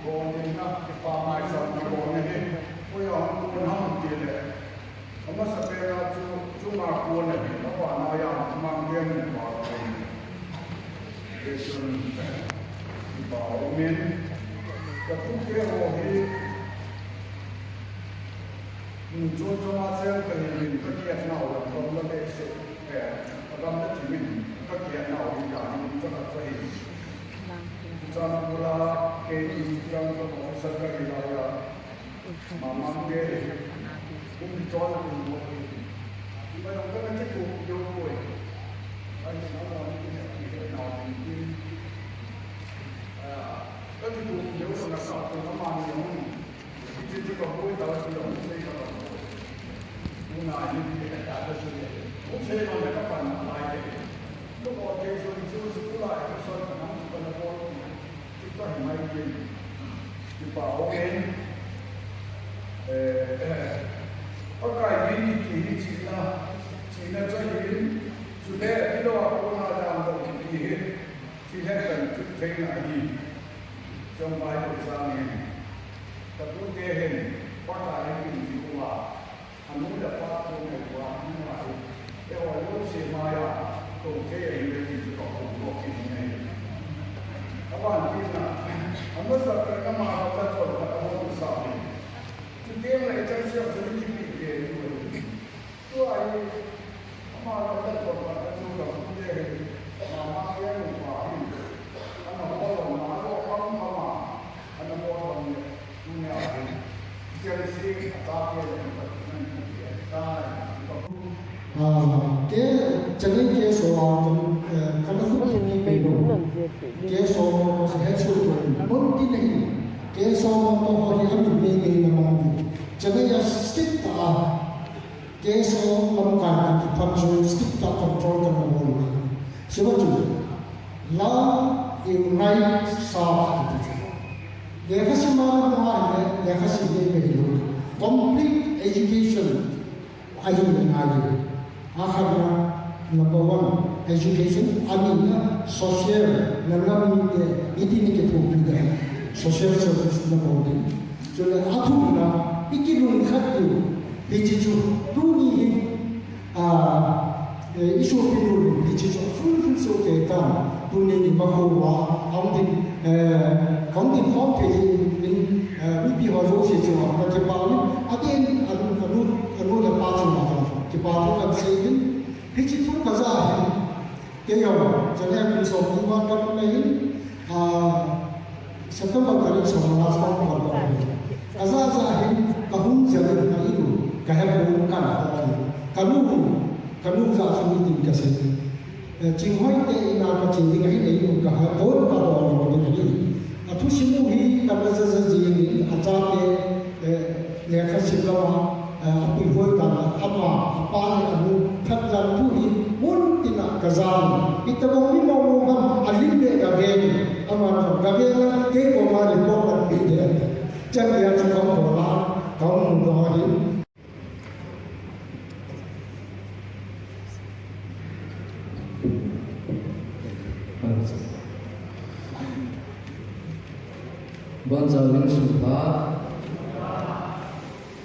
ho gonin na kipa mai chang kibol ahi. Koi a hung kon ham ti le. Amasa pena chu, chunga kon ahi, abana a mang te ahin pa kon ahi. Chun, kipa umin, ka tute ho hi, mun chom chom a cheng ka hi min ka kiat nau, ka gam la be se, eh, ka gam la ti min, ka kiat nau hi ka ni mun cha ka cha hi. Chuchan pula, kei Institute of Officer ka hi la ya, Mama te, kum kichon kum mo. Iba jong kana kitu yo koi. Ai, na mo ni ne ki he na ni. Ah, ka kitu yo na sa ko na ma ni yo. Ki ji ko ko ta ki yo ni ka. Una ni ki ta ta su ye. Ko se na ka pa na lai de. Ko ko ke su su su la ka sa na ko na ko. Kipa umin, eh, Pakai min kiti hi chihna, chihna chu ahin, chule, hilou a kona dan bou kiti hi, thilha kan chut theina ahi. Chong Bible chang hin, ka tute hin, Pakai min kiti uva, Anu le apa thu ngai ua, anu ngai. Eiho jouse maiya, tou thei ahi ve ti chu kakou lou kit ngai. Aban kit na, amasa khat ama khat chon khat ahung sa ve. Chuteng le chang siam chu kipe ve ni. Tua hi, ama khat chon khat chu kakou te hi, mama te nu pa hi. Ana bol ma, ana bol ma, ana bol ma. Ah, ke, Chennai ke so a, kan, eh, kan khu ni pe lo. Ke so mo ko se het so ko. Bon ti nahi. Ke so mo ko ho ni ami pe ni na mo ni. Chennai ya stick ta. Ke so lamkai ki phan so stick ta control kan mo ni. Siva chu, love in right serve. Lekha sim a na mo a hi, lekha sim le me lo. Complete education ahi na ahi. Akhatna, number one, education, anina, social, na nam ni te, iti ni kithopi da. Social service na mo ni. Chule athumna, i kilungkhat diu. Hiche chu, tuni hi, ah, eh, i sopi nu le, hiche chu, fulfill soh kei tan, tuni ni ma ko wa, hung din, eh, hung din khom thei in, eh, mipi ho jouse chunga, ka kipa uvin, adeh in, anu, anu, anu le apa chunga, kipa thu kan sei uvin, hiche thu ka ja hin, Kei jong, Chennai kum som ni val ka kum ahin, ah, September tarik som nga som nga ka kum ahin. Ka ja ja hin, ka hung ja le ka inu, ka he pon kan ho ahin. Ka nu, ka nu ja chu meeting ka sei. Eh, Chinghoi te ina ka che ding ahin, inu ka he pon ka ho ding ahin. Athusim u hi ka na ja ja jing in, achate, eh, lekha sim lama, eh, apuihoi dan a, ama, apa le anu, phatdan thu hi, mun tina ka ja in. Itobang mi mong mong ham, alim le ka ve ni, ama jong ka ve na, kei koma report kan pe de. Chan dia chu ka hung bol a, ka hung mu doh ahi. Boncha Vin Sungpha.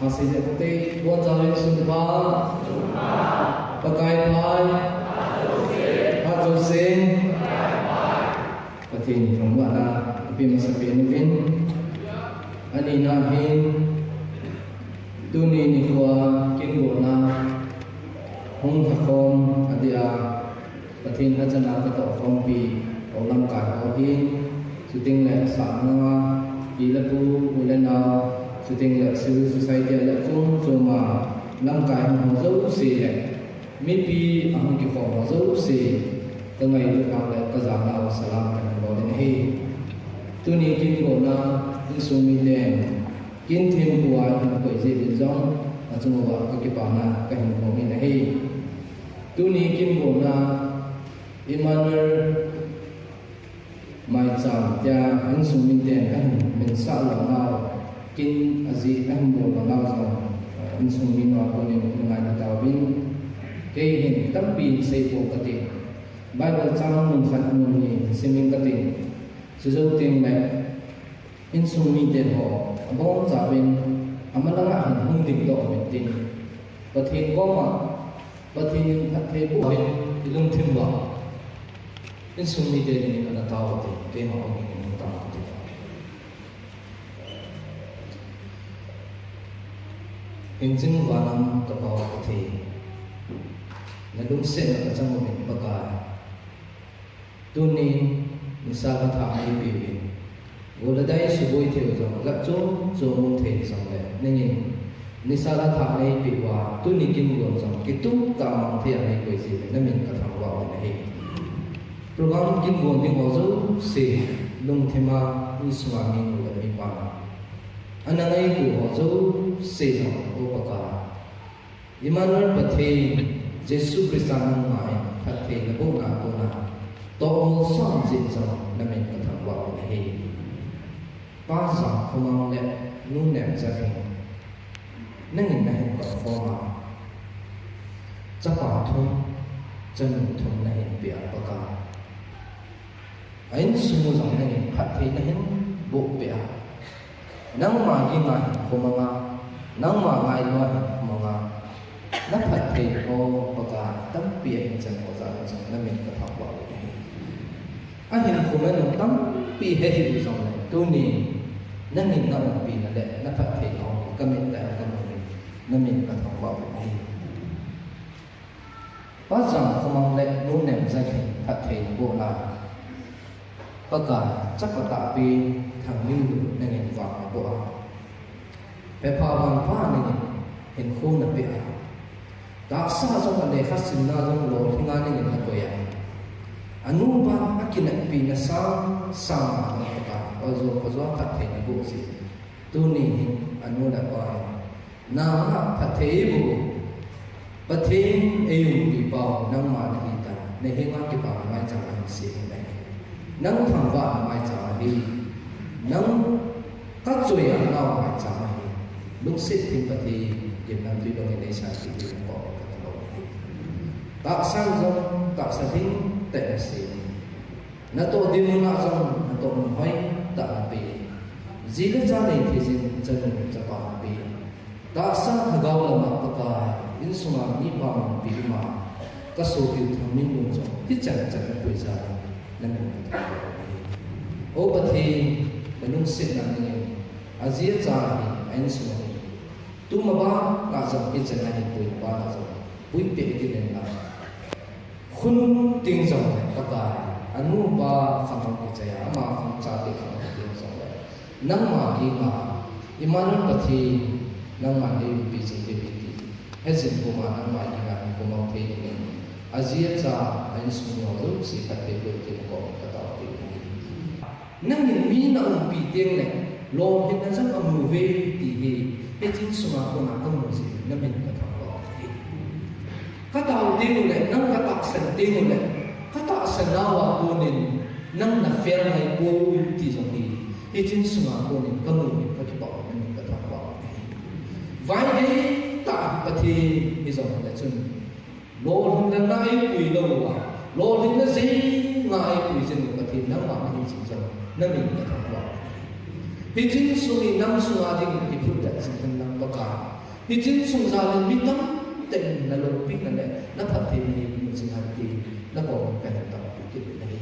Hasi je kote, Boncha Vin Sungpha. Pakai phai. Phat jouse. Pathen thangvahna, ipi masapen uvin. Anina hin, tuni nikho a kin gotna hung lhakhom adia, Pathen lhachana ka tohkhompi ho lamkai ho hi, chuteng le sahmang a, pi le pu, u le nao, chuteng le civil society a le chom chom a lamkai ho jouse le, mipi ahung kikhom ho jouse, ka ngailutnau le ka janau salam ka hin bol in ahi. Tuni kin gotna insung miten, kin thempu a hin koi jeh uvin jong, achung uva ka kipana ka hin phong in ahi. Tuni kin gotna Emmanuel Maicham tia insung miten ahin minsah lou nau, kin ajeh ahin bol lou nau jong, insung mi nau konin in ngaidam tauvin. Kei hin tampi sei pou kate. Bible chang mun khat mun ni sim ing kate. Chujou teng le, insung mite ho, abonchauvin, amalanga hin hung dingdoh uvin tin. Pathen koma, Pathen in phatthei boh uvin, i lungthim uva. Insung mite dingin ana tao ute, keima hung in hung tao ute. Hingjing vanlam ka Pa Pathen, na lungsetna ka chang uvin Pakai. Tuni nisa ka thah nei peuvin. Gol le dai suboi thei u jong, ga chom chom um thei jongle, nangin nisa la thah nei peh uva, tuni kin gon jong kitup tah a mang thei a nei koi jeh in na min ka thangvah u ahi. Program kin gon ding ho jouse, lungthim a, insung a mi nu le mi pa, ana ngaito ho jouse jong, O Pakai, Emmanuel Pathen, Jesu Christa nangma in phatthei naboh na kona, tohmol san jeh jong na min ka thangvah u ahi. Pa Jangkhomang le Nu Nemjalhing, nangin na hin kap khom a, chapa thum, chanu thum na hin pe a Pakai. A insung u jong nangin phatthei na hin boh peh a, nangma ging a hin khomang a, nangma ngailu a hin khomang a, na phatthei ho Pakai tampi ahin chan ho jal in jong na min ka thangvah u ahi. Ahin khomang u tampi ahi u jongle, tuni nangin na umpina le na phatthei ho hi ka mit tah a ka mu in, na min ka thangvah u ahi. Pa Jangkhomang le Nu Nemjalhing phatthei naboh na, Pakai, chapa tahpi Thangminlun nangin vang naboh a, phepha vangpha nangin hinkho napeh a, tahsa jong a lekha simna jong lolhing a nangin nakoi a, anu pa akineppi na sang sang a Pakai, ojo pajo a phatthei naboh jeh in, tuni hin anu le apa in, nangma phatthei eiboh u, Pathen eiumpi pau nangma nahi tan, na henga kipana maicham ahi, sei ahi. Nang thangvahna maicham ahi. Nang kachoi a nao maicham ahi. Lungset thim Pathen, gimnamtui bangin neisanpeh dingin koma ka thangvah u ahi. Tahsan jong tahsa lhingtah in nasei in, natoh dinmun a jong natoh mun hoitah nape in, ji le cha nei thei jin chanu chapa nape in, tahsa lhagao lama Pakai, insunga mipa mangpi uma kasopiu Thangminlun jong hichan chan napui jal in, na min ka thangvah u ahi. O Pathen, na lungsetna dingin, aji acha hi, a insung hi, tuma bana jong hichan a hinpuina bana jong puipeh kit in lang, khonung teng jongle Pakai, anu pa khang hung kichai a, ama khang chate khang hung teng jongle, nangma ging a, Emmanuel Pathen, nangman eiumpi jing diu ahi ti hejing puma nangma ging a hin khomang thei dingin, aji acha, a insung mi ho jouse phatthei boh in tin koma ka tao diu ahi. Nangin mi na umpi tengle, lolhinna jong amu uve ti hi, hiche insunga kona kamu jeh in na min ka thangvah u ahi. Katao tengule, nang katahsan tengule, katahsan nauva konin, nang na fail ngai poi ti jong hi, hiche insunga konin kamu in kakipah u, na min ka thangvah u ahi. Vai deitah Pathen hijongle chun, lolhinna eipui lou uva, lolhinna jeng a eipui jing u Pathen nangma nahi jeh in jong, na min ka thangvah u ahi. Hiche insung hi nang sunga dingin kiphutdet jing hen lang Pakai. Hiche insung jal in mi tamtah in na loupina le na phattheina hi mu jing hen tin, na koma kahin tampi kit u ahi.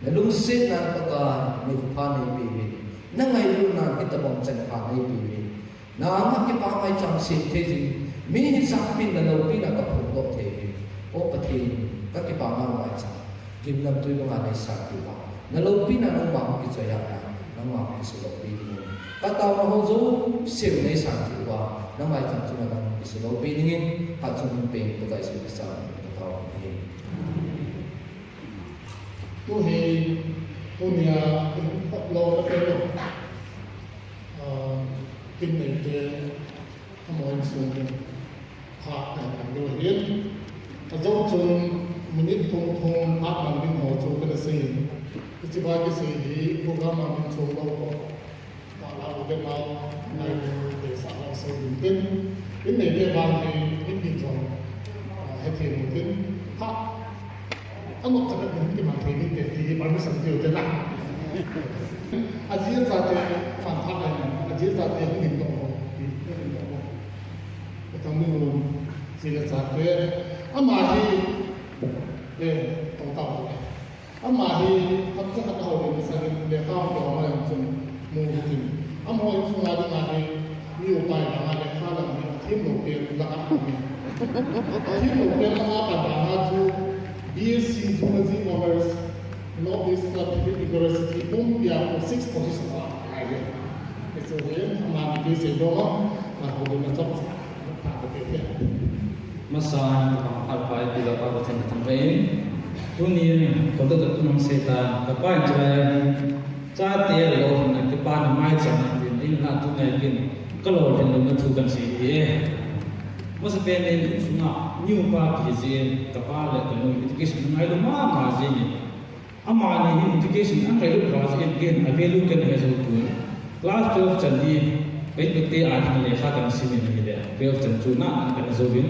Na lungsetnan Pakai, nikho pha neipeuvin, na ngailutnan hitobang chan pha neipeuvin, na anga kipah maicham sem thei jing, mi hichangpin na loupina kaphondoh thei uvin. O Pathen, kakipah nau maicham, gimnamtui banga neisanpeh uva, na loupina nangma hung kichoi a, nangma hung kisuhloupi dingin, kataona ho jouse neisanpeh uva, na maicham chunga nang hung kisuhloupi dingin, hatchungnung pen Pakai Jesu Christa min in katao u ahi. Tuhi, tunia, in khat lou na pe lou. Ah, kin neite, amaho insung ding, phat neiman diu ahin. Ajou chun, minute thum thum, phat man ding ho chu kana sei in. Hiche va kisei hi, program a min chom lou ho, phat la u le nau, nai le te sa la sei ding tin. Kin neite vang hi, in ding jong, ah, hethem u tin. Phat Anop chakat in kiman thei ding te ti hi permission tiu te na. Aji achate pan phat lai na, aji achate hung in tong ho, ti, hung in tong ho. Ka Thangminlun ji le chate, ama hi, eh, tong tao ho. Ama hi, hamsa khat a houlim masangin, lekha hung dong ama jong chun mu hitin. Amaho insung a dinga hi, mi upa hi banga lekha lam hi, themlou pen la a um in. Themlou pen la a pat banga chu, B S C Zoology Honours, North East Pacific University, pumpia ko six position a, ahi. Hichu hin, ama ni kisei dong a, a houlim a chapcha, pha ka te te. Masa, kapang phat pai, pi la pa ko chen thang pai. Tunin, ko da tu nang sei ta, kapa in chulai, chate lolhinna kipana maicham na tin, in la tu ngai kin, kalolhin louna thu kan sei e. Masapen in, insunga, mi upa kiji, kapa le kanu, education ngailou mama ji ni. Amani hin education angailut uva jeh in, a value kana he jou poi. Class twelve chan hi, ka inkote a ding lekha kana sim in ahile, twelve chan chu nanan kana jouvin.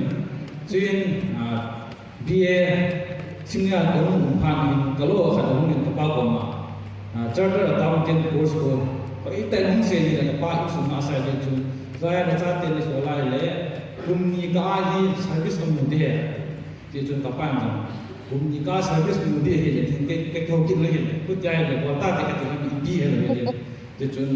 Chuin, ah, B A senior kahung um phat in, ka loi khat ahung in kapa koma, ah, chartered accountant course ko, hoitah in hung sei in ahile kapa insung a asei jeh chun, jai le chate le so lai le, kum ni kah a hi service amu ding ahi. Tichun kapan jong, kum ni kah service mu ding ahile, tin ke, ke kihou kit lou ahile, chutia ahile, koi ta te kati ham ipi ahile. Tichun,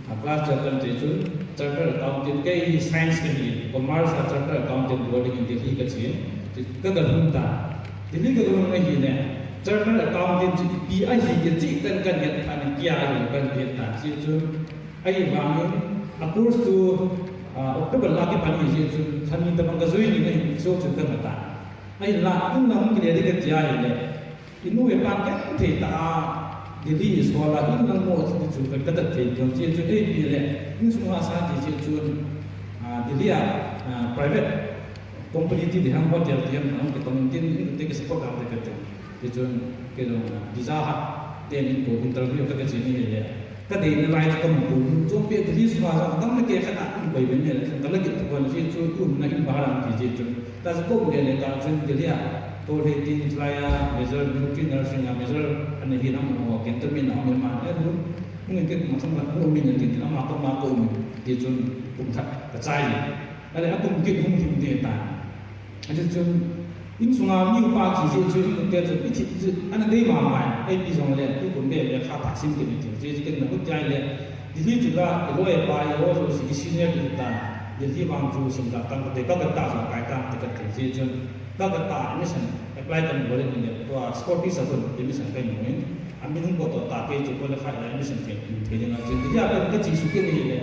a class twelve kan tichun, chartered accountant, kei hi science kahi, commerce a chartered accountant bol dingin Delhi kache, ti ka kalhung ta. Delhi ka kalhung ahile, chartered accountant chu ipi ahi kiti chu kan, kan het phat in kia ahile, kan het ta. Tichun, ahivangin, a course chu, ah, October la kipan ahi jeh chun, lha ni tabang ka join in ahi, so chun kan ta. Ahinla, inlang kile ding kati ahile, inu ipan genthei tah a, Delhi hi sol a, inlang mo ti chu ka, ka dat thei pon, jeh chun eipi le, insung a sa ti jeh chun, ah, Delhi a, ah, private company ti ding ham, hotel ti ham, hung kitong in tin, in te ki support ding te kati. Tichun, kei jong, ah, visa hat, ten in ko interview ka, ka che ni le. Ka deina lai chu ka mu pon, chompi Delhi sunga jong, dam le kei khat a um koi ven le, ka la kit pon, jeh chu umna in bhara ti jeh chun. Tachu ka um le le ta chun Delhi a, tol he tin chulai a, major military nursing a, major ana hi nam ho, cantonment a um man le lu. Hung in kei ma chang ka um in tin, ama ka ma ka um in, ti chun kum khat ka chai. Ahile a kum kit hung him te ta. Achu chun, insunga mi upa kiji chu, inkote chu, ithi chu, ana dei mama, eipi jongle, tukum be, be kha ta sim kit ti, chu, chu, ken na kut jai le, Delhi chu la, i loi pa, i ho chu, si, i senior kiti ta, Delhi vang chu, sim ta, tang, te, ka, ka ta, sa, kai ta, te, ka, te, chu, chu, ka, ka ta, admission, apply kan bol in le, tua, sporty sa, admission kan bol in, amin hung ko to ta, ke chu, qualify, admission ke, ke, ke, chu, Delhi a, ka, ka chi su ke ni le,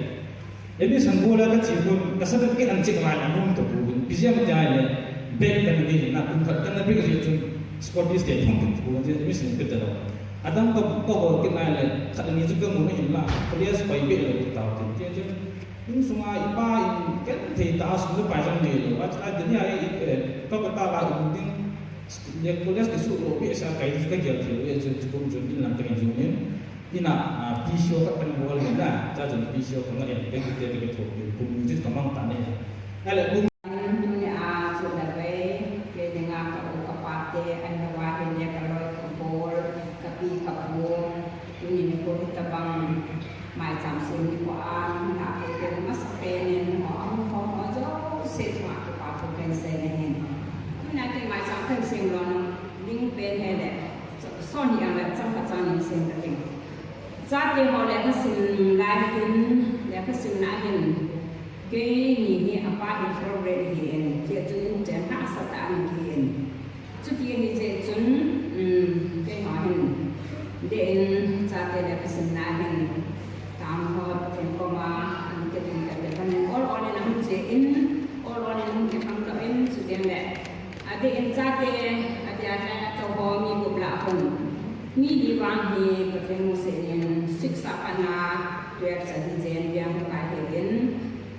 Admission bol a ka che pon, ka certificate an check lai a nom tapon, ipi jeh ham tia ahile, back kana bol in, kum khat kana back jeh chun, sporty state hung tapon, admission ka ta lou. Adang ka, ka hol kit nai le, khat ani chu ka mu na hin la, college pai be lou ta tin, tia chun, insunga ipa in, genthei tah a sum le pai jong neilou, a, a, deni a, eh, ka, ka ta la um ding, le college kisuh lou be sa kai ka gel thei, eh, chun, chun, chun, in lang ka hin jum in, Ina, ah, P C O khat kana bol ahin na, chachun P C O kanga en, kei kiti kei kitho, kum ni chu kamang ta ne. Ahile kum. Tuni a chu la ve, kei dinga ka u ka pa te, ahilouva ahile ka loi ka bol, ka pi ka pu, tuni nikho hitabang, maicham sem nikho a, na ko te masapen in, ho, ho, ho, jouse chunga kipa thu kahin sei nahin. Tuna kei maicham kahin sem lou ding pen ahile, Soni ang le chang khat chang in sem ka ting. Chate ho lekha sim lai hin, lekha simna hin. Keini hi apa hi favorite ahin, tia chu in chen hahsa tah a ana kihi in. Chuti ahi jeh chun, um, keiho hin. Dei in chate lekha simna hin. Tang ho Pathen koma, ana kiting kate panin ol ol in ahung che in, ol ol in ahung kikhang doh in, chuteng le. Adeh in chate, adeh a chate ho mi gup lah a khun. Mi li vang hi Pathen lungset in six a pat na twelve chan hi jen veng ho kai hi in.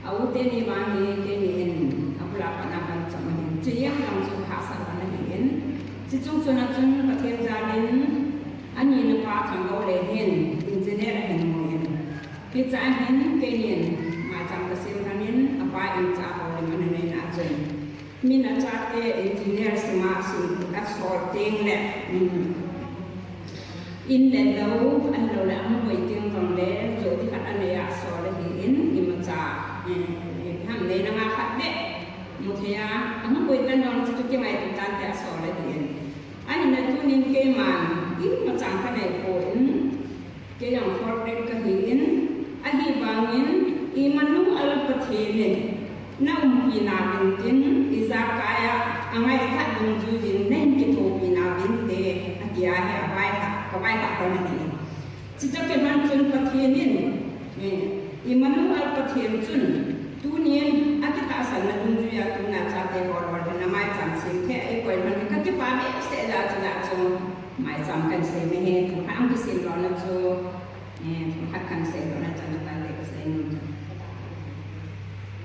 A u teni vang hi keini in abul a pat na kan cham ahin. Chujeh a lang chu hahsat ahin. Chuche chung chun a chun Pathen jal in ani na pa Thangou le hin engineer ahin mu in. Hiche a hin keini in maicham ka sem lhon in apa in cha ho le man nei na chun. Min a chate engineer sima sim a sol teng le, um, in le lou, ahilou le ahung boi teng jong le, jo di khat anei a sol ahi in, imacha, eh, eh, ham nei na nga khat be, mu thei a, ahung boi tan jong le chu kingaito tante a sol ahi in. Ahin a tunin keiman, in ma Chutoh kilhon chun Pathen in, eh, Emmanuel Pathen chun, tunin akitahsan na dungjuia tuna chate ho lolhin na maicham sem thei a eikoi lhon hi kakipah behseh jeh a chu, maicham kahin sem ahi, thulha kisim lona chu, eh, thulha kahin